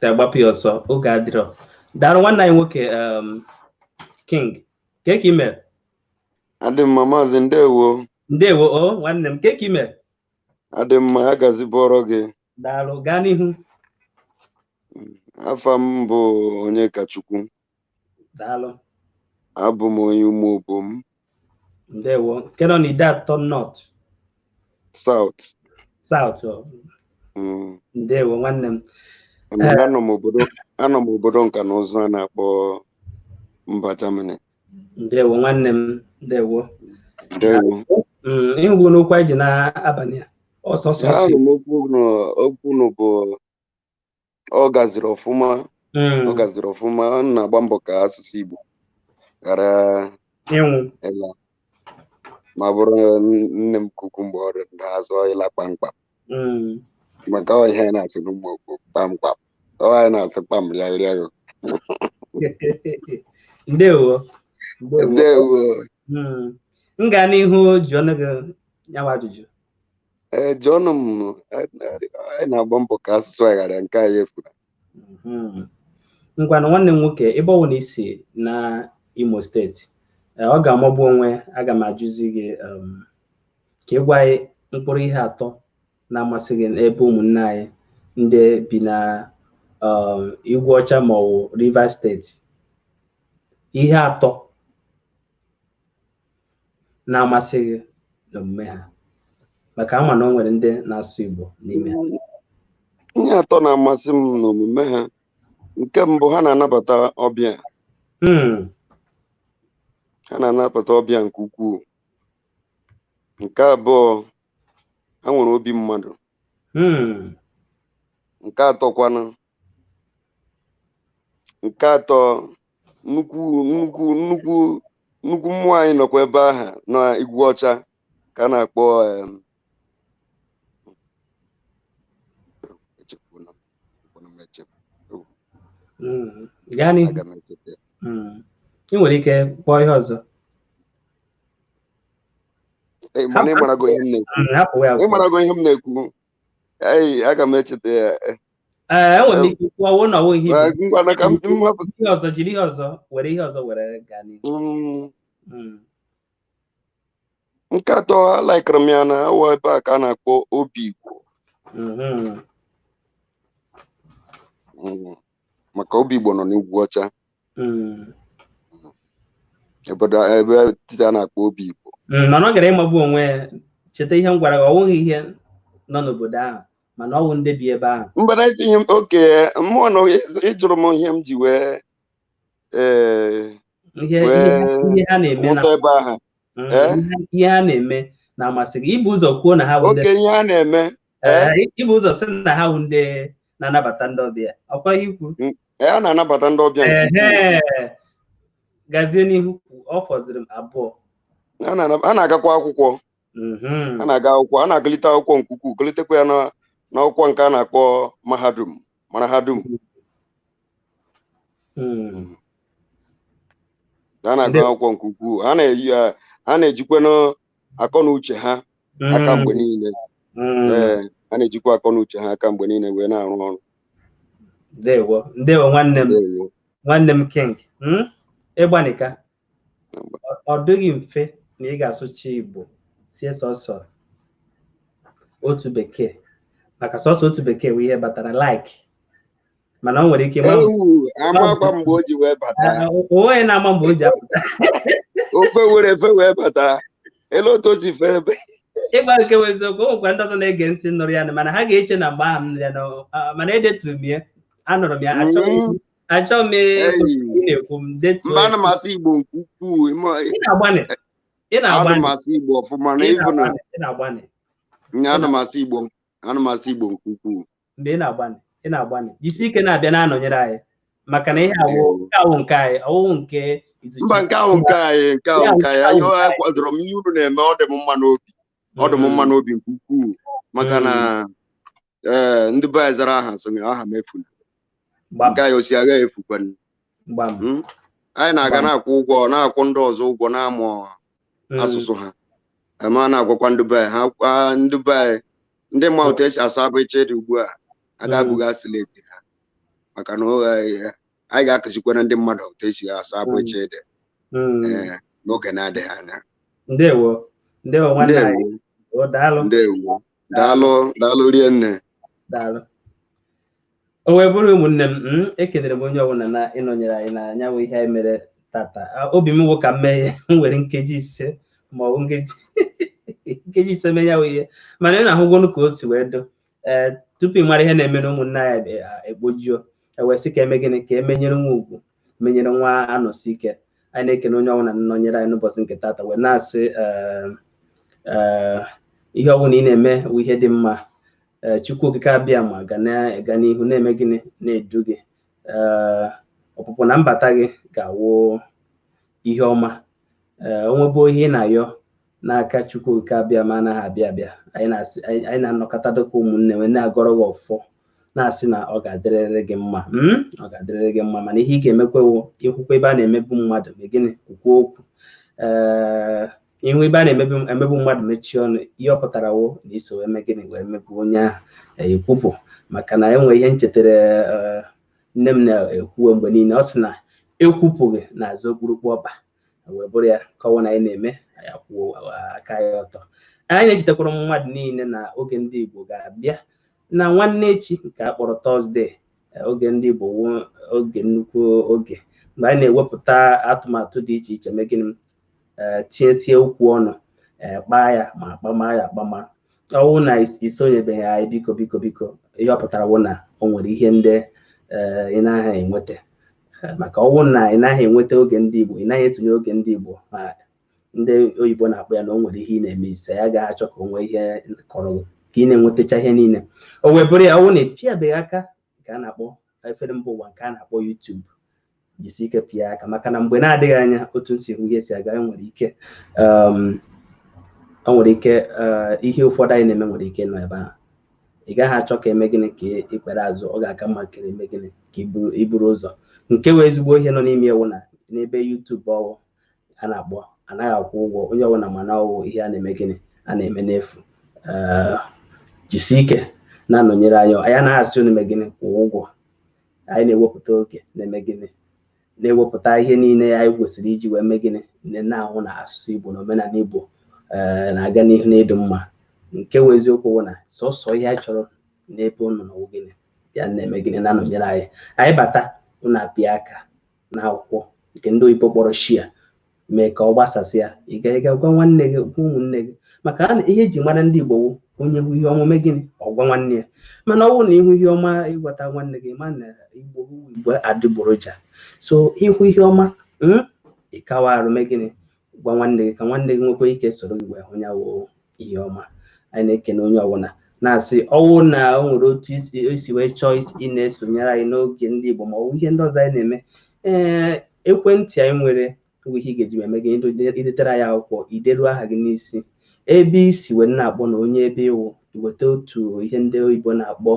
Gbapụ ya ọsọ, oge adịrọ. Daalụ nwanne anyị nwoke, King, ka ị mere? Adị mma maazị, ndewo. Ndewo o nwanne m, ka ị mere? Adị mma, ya gazibọrọ gị. Daalụ, gaa n'ihu. Afa m bụ Onyekachukwu. Daalụ. Abụ m onye Umuobom. Ndewo. Nke nọ n'Ideato North? South. South. Ndewo nwanne m. Anọ m obodo nka na ụzụ a na-akpọ mba Germany. Ndewo nwanne m, ndewo. Ndewo. Ịhụgo n'okwu anyị ji n'abalị a ọsọsọ. Okwu nụ bụ ọ gaziri ọfụma. Ọ gaziri ọfụma. Ọ na-agba mbọ ka asụsụ Igbo ghara ịnwụ ịla, ma bụrụ nne m kuku mgbe ọ na-azụ ịla kpamkpam, maka ọ ihe anyị na-asị n'ụmụ okwu kpamkpam, ọ anyị na-asị kpam rịa rịa. Ndewo. Ndewo. M gaa n'ihu jụọ gị nyawa ajụjụ. Ee, jụọnụ m. Anyị na-agba mbọ ka asụsụ anyị ghara nke anyị efuru. Ngwanụ nwanne m nwoke, ebe ọ bụla isi na Imo steeti, ọ ga-amagbu onwe. Aga m ajụzi gị ka ị gwa anyị mkpụrụ ihe atọ na-amasị gị n'ebe ụmụnne anyị ndị bi na Igwe Ọcha ma ọ bụ Rivers steeti. Ihe atọ na-amasị gị n'omume ha, maka ama na o nwere ndị na-asụ Igbo n'ime ha. Ihe atọ na-amasị m n'omume ha, nke mbụ, ha na-anabata ọbịa. Ha na-anabata ọbịa nke ukwuu. Nke abụọ, ha nwere obi mmadụ. Nke atọ kwanụ, nke atọ Nnukwu nnukwu nnukwu nnukwu mmụọ anyị nọkwa ebe ahụ na Igwe Ọcha ka a na-akpọ Gaa n'ihu. Ị nwere ike kpọọ ihe ọzọ. Mana ịmarago ihe m na-ekwu. Ịmarago ihe m na-ekwu. Ee, aga m echeta ya. Ee, enwere m ike kwuo na ọwụ ihe Ngwa ka m hapụ. Ihe ọzọ, jiri ihe ọzọ, were ihe ọzọ were gaa n'ihu. Nke atọ alaikara m ya na awọ ebe a ka a na-akpọ Obi Igbo. Maka Obi Igbo nọ n'Ugwu Ọcha. Ebe etiti a na-akpọ Obi Igbo. Mana ọ gara ịmagbu onwe ya. Cheta ihe m gwara gị, ọ wụghị ihe nọ n'obodo ahụ, mana ọ wụ ndị bi ebe ahụ. Mba na itinye m oke mmụọ na ịjụrụ m ihe m ji wee ihe ha na-eme na ebe ahụ. Ihe ha na-eme na-amasị gị. Ibu ụzọ kwuo na ha wụ ndị oke ihe ha na-eme. Ibu ụzọ sị na ha wụ ndị na-anabata ndị ọbịa. Ọkwa ihe ikwu. A na-anabata ndị ọbịa. Gazie n'ihu, ọ fọziri m abụọ. A na-agakwa akwụkwọ. A na-aga akwụkwọ, a na-agụlite akwụkwọ nke ukwuu, gụlitekwa ya n'akwụkwọ nke a na-akpọ mahadum, mahadum. A na-agụ akwụkwọ nke ukwuu, ha na-ejikwa akọ na uche ha aka mgbe niile. Ee, ha na-ejikwa akọ na uche ha aka mgbe niile wee na-arụ ọrụ. Ndewo, ndewo nwanne m. Nwanne m King. Ịgbanika. Ọ dịghị mfe na ị ga-asụcha Igbo sie sọsọ otu bekee, maka sọsọ otu bekee bụ ihe batara like, mana ọ nwere ike amakwa mgbe o ji wee bata. Onye na-ama mgbe o ji apụta. Ofe were efe wee bata elu otu o si fere ebe. Ịgba nke bụ eziokwu, o nwekwa ndị ọzọ na-ege ntị nụrụ ya, mana ha ga-eche na mgbe ahụ m nụrụ ya, mana edeturu m ya, anụrụ m ya, achọghị m ị na-ekwu m detuo. Mba, ana m asụ Igbo nke ukwuu. Ị na-agbanị. Ana m asụ Igbo ọfụma na ịbụ na ana m asụ Igbo, ana m asụ Igbo nke ukwuu. Mgbe ị na-agbanị, ị na-agbanị, jisi ike na-abịa na-anọnyere anyị, maka na ihe awụ nke anyị, ọwụwụ nke izuchi. Mba, nke ahụ nke anyị, nke ahụ nke anyị. Anyị kwadoro m ihe unu na-eme, ọ dị m mma n'obi, ọ dị m mma n'obi nke ukwuu, maka na ndị be anyị zara aha sị aha m efuna. Nke anyị osi agha efukwana. Anyị na-aga na-akwụ ụgwọ, na-akwụ ndị ọzọ ụgwọ, na-amụ asụsụ ha, ma na-agwakwa ndị be ha, ndị be anyị ndị mma otu esi asa abụ iche dị ugbu a aga-abụghị asịleti ha, maka na anyị ga-akụzikwana ndị mmadụ otu esi asa abụ iche dị n'oge na-adịghị anya. Ndewo, ndewo nwanne anyị. Daalụ. Ndewo, daalụ, daalụ rie nne. Daalụ. O wee bụrụ ụmụnne m, ekelere m onye ọbụla na ịnọnyere anyị na anyanwụ ihe anyị mere tata. Obi m wụ ka m mee ihe m were nkeji 5 ma ọ bụ nkeji 5 mee ya ihe, mana ị na-ahụgonu ka o si wee do. Ee, tupu ị mara ihe na-eme na ụmụnne anyị ekpojuo, ewee sị ka eme gịnị, ka emenyere nwa ugwu, menyere nwa anọsi ike. Anyị na-ekene onye ọbụla nọnyere anyị n'ụbọchị nke tata, wee na-asị ihe ọbụla ị na-eme bụ ihe dị mma. Chukwu Okike abịa ma ga n'ihu na-eme gịnị, na-edu gị. Ọpụpụ na mbata gị ga-awụ ihe ọma. Onwebe ihe ị na-ayọ n'aka Chukwu Okike abịa ma anaghị abịa abịa. Anyị na-anọkọta dịka ụmụnne wee na-agọrọ gị ọfọ, na-asị na ọ ga-adịrịrị gị mma, ọ ga-adịrịrị gị mma. Mana ihe ị ga-emekwewo ịhụkwa ebe a na-emebu mmadụ, ma gịnị kwukwuo okwu. Ihu ebe a na-emebu mmadụ mechie ọnụ, ihe ọ pụtara wo na iso wee mee gịnị, wee mebu onye ahụ ekwupụ. Maka na enwe ihe nchetere nne m na-ekwuwe mgbe niile, ọ sị na ekwupụghị n'azụ okpurukpu ọkpa, wee bụrụ ya kọwa na anyị na-eme anyị akwụọ aka ya ọtọ. Anyị na-echetakwara mmadụ niile na oge ndị Igbo ga-abịa na nwanne echi nke a kpọrọ Tọzdee. Oge ndị Igbo wụ oge nnukwu oge mgbe anyị na-ewepụta atụmatụ dị iche iche, mee gịnị, tinyesie okwu ọnụ, kpaa ya ma akpama ya akpama. Ọwụ na isonyebeghị anyị, biko biko biko, ihe ọ pụtara wụ na o nwere ihe ndị ị naghị enweta, maka ọwụ na ị naghị enweta oge ndị Igbo, ị naghị esonye oge ndị Igbo, ma ndị oyibo na-akpọ ya na o nwere ihe ị na-eme ise ya agaghị achọ ka o nwee ihe kọrọ gị ka ị na-enwetacha ihe niile. O wee bụrụ ya, ọwụ na epịabeghị aka nke a na-akpọ efere mba ụwa nke a na-akpọ YouTube, Jisi ike pịa aka, maka na mgbe na-adịghị anya, otu nsi hụ ihe si aga, nwere ike o nwere ike ihe ụfọdụ anyị na-eme nwere ike nọ ebe ahụ. Ị gaghị achọ ka eme gịnị ka ikpere azụ. Ọ ga-aka mma kere eme gịnị ka iburu ụzọ. Nke wee ezigbo ihe nọ n'ime ewu na n'ebe YouTube ọwụ a na-akpọ anaghị akwụ ụgwọ onye ọbụla, mana ọwụ ihe a na-eme gịnị a na-eme n'efu. Jisie ike na-anọnyere anyị. Anyị anaghị asị unu eme gịnị, kwụọ ụgwọ. Anyị na-ewepụta oge na-eme gịnị, na-ewepụta ihe niile anyị kwesịrị iji wee mee gịnị, na-ahụ na asụsụ Igbo na omenala Igbo na-aga n'ihu na ịdị mma. Nke wụ eziokwu bụ na sọsọ ihe anyị chọrọ n'ebe unu nọ wụ gịnị ya na-eme gịnị, na-anọnyere anyị. Anyị bata, unu apịa aka n'akwụkwọ nke ndị oyibo kpọrọ share, mee ka ọ gbasasịa. Ị ga gwa nwanne gị, gwa ụmụnne gị, maka ihe eji mara ndị Igbo wụ onye hụ ihe ọma gịnị, ọ gwa nwanne ya. Mana ọ bụrụ na ịhụ ihe ọma ịgwata nwanne gị, ma na Igbo Igbo adịgboroja. So ịhụ ihe ọma, ịkawa arụ mee gịnị, gwa nwanne gị, ka nwanne gị nwekwa ike soro gị wee hụ ya wụ ihe ọma. Anyị na-ekene onye ọbụla, na-asị ọwụ na o nwere otu isi wee chọọ ị na-esonyere anyị n'oge ndị Igbo ma ọ bụ ihe ndị ọzọ anyị na-eme. Ee, ekwentị anyị nwere bụ ihe ị ga-eji eme gị idetere anyị akwụkwọ, ideru aha gị n'isi ebe isi wee na-akpọ na onye ebe ịwụ, iweta otu ihe ndị oyibo na-akpọ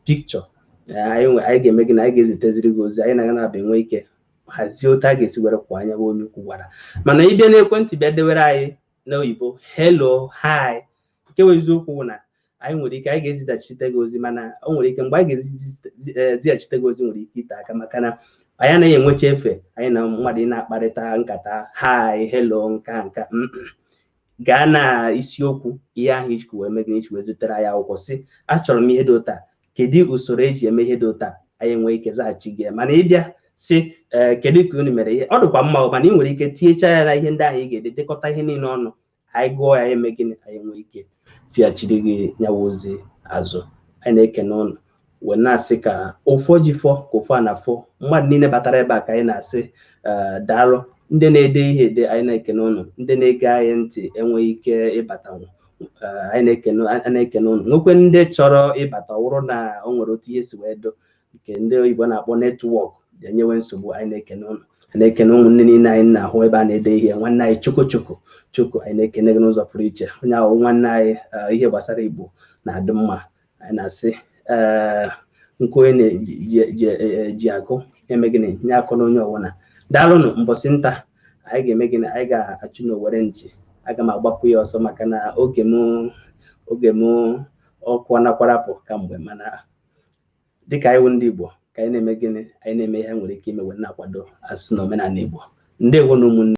picture. Anyị ga-eme gị na anyị ga-eziteziri gị ozi. Anyị na-aga na-abịa enwe ike hazie otu a ga-esi were kwụ anya bụ onye ukwu gwara. Mana ịbịa n'ekwentị bịa dewere anyị n'oyibo hello, hi, nke bụ eziokwu bụ na anyị nwere ike anyị ga-ezighachite gị ozi, mana o nwere ike mgbe anyị ga-ezighachite gị ozi nwere ike ite aka, maka na anyị anaghị enwecha efe anyị na mmadụ ị na-akparịta nkata hi, hello, nka nka. Gaa na isiokwu ihe ahụ iji wee mee gịnị, iji wee zitere anyị akwụkwọ, si achọrọ m ihe dị ụta, kedu usoro eji eme ihe dị ụta, anyị nwee ike zaghachi gị. Mana ịbịa si ee, kedu ka unu mere ihe, ọ dịkwa mma, mana ị nwere ike tinyechaa ya na ihe ndị ahụ ị ga-ede, dekọta ihe niile ọnụ, anyị gụọ ya, eme gịnị, anyị nwee ike tighachiri gị nyawa ozi azụ. Anyị na-ekene ụnụ wee na-asị ka ụfọ ji fọ ka ụfọ a na-afọ mmadụ niile batara ebe a, ka anyị na-asị daalụ. Ndị na-ede ihe ede, anyị na-ekene ụnụ. Ndị na-ege anyị ntị enweghị ike ịbatanwu, anyị na-ekene ụnụ. Nwekwe ndị chọrọ ịbata, ọ bụrụ na o nwere otu ihe si wee do nke ndị oyibo na-akpọ network enyewe nsogbu, anyị na-ekene ụnụ. Na-ekene ụmụnne niile anyị na-ahụ ebe a na-ede ihe. Nwanne anyị Choko Choko Choko, anyị na-ekene gị n'ụzọ pụrụ iche. Onye ahụ nwanne anyị, ihe gbasara Igbo na-adị mma. Anyị na-asị nke onye na-ji akụ eme gịnị, nye akụ na onye ọbụla. Daalụnụ. Mbọsị nta anyị ga-eme gịnị, anyị ga-achụ n'owere nchi. Aga m agbapụ ya ọsọ maka na oge m ọkụ anakwarapụ kamgbe. Mana dịka anyị wụ ndị Igbo, ka anyị na-eme gịnị, anyị na-eme ihe nwere ike ime wee na-akwado asụsụ na omenala Igbo. Ndewo na ụmụnne.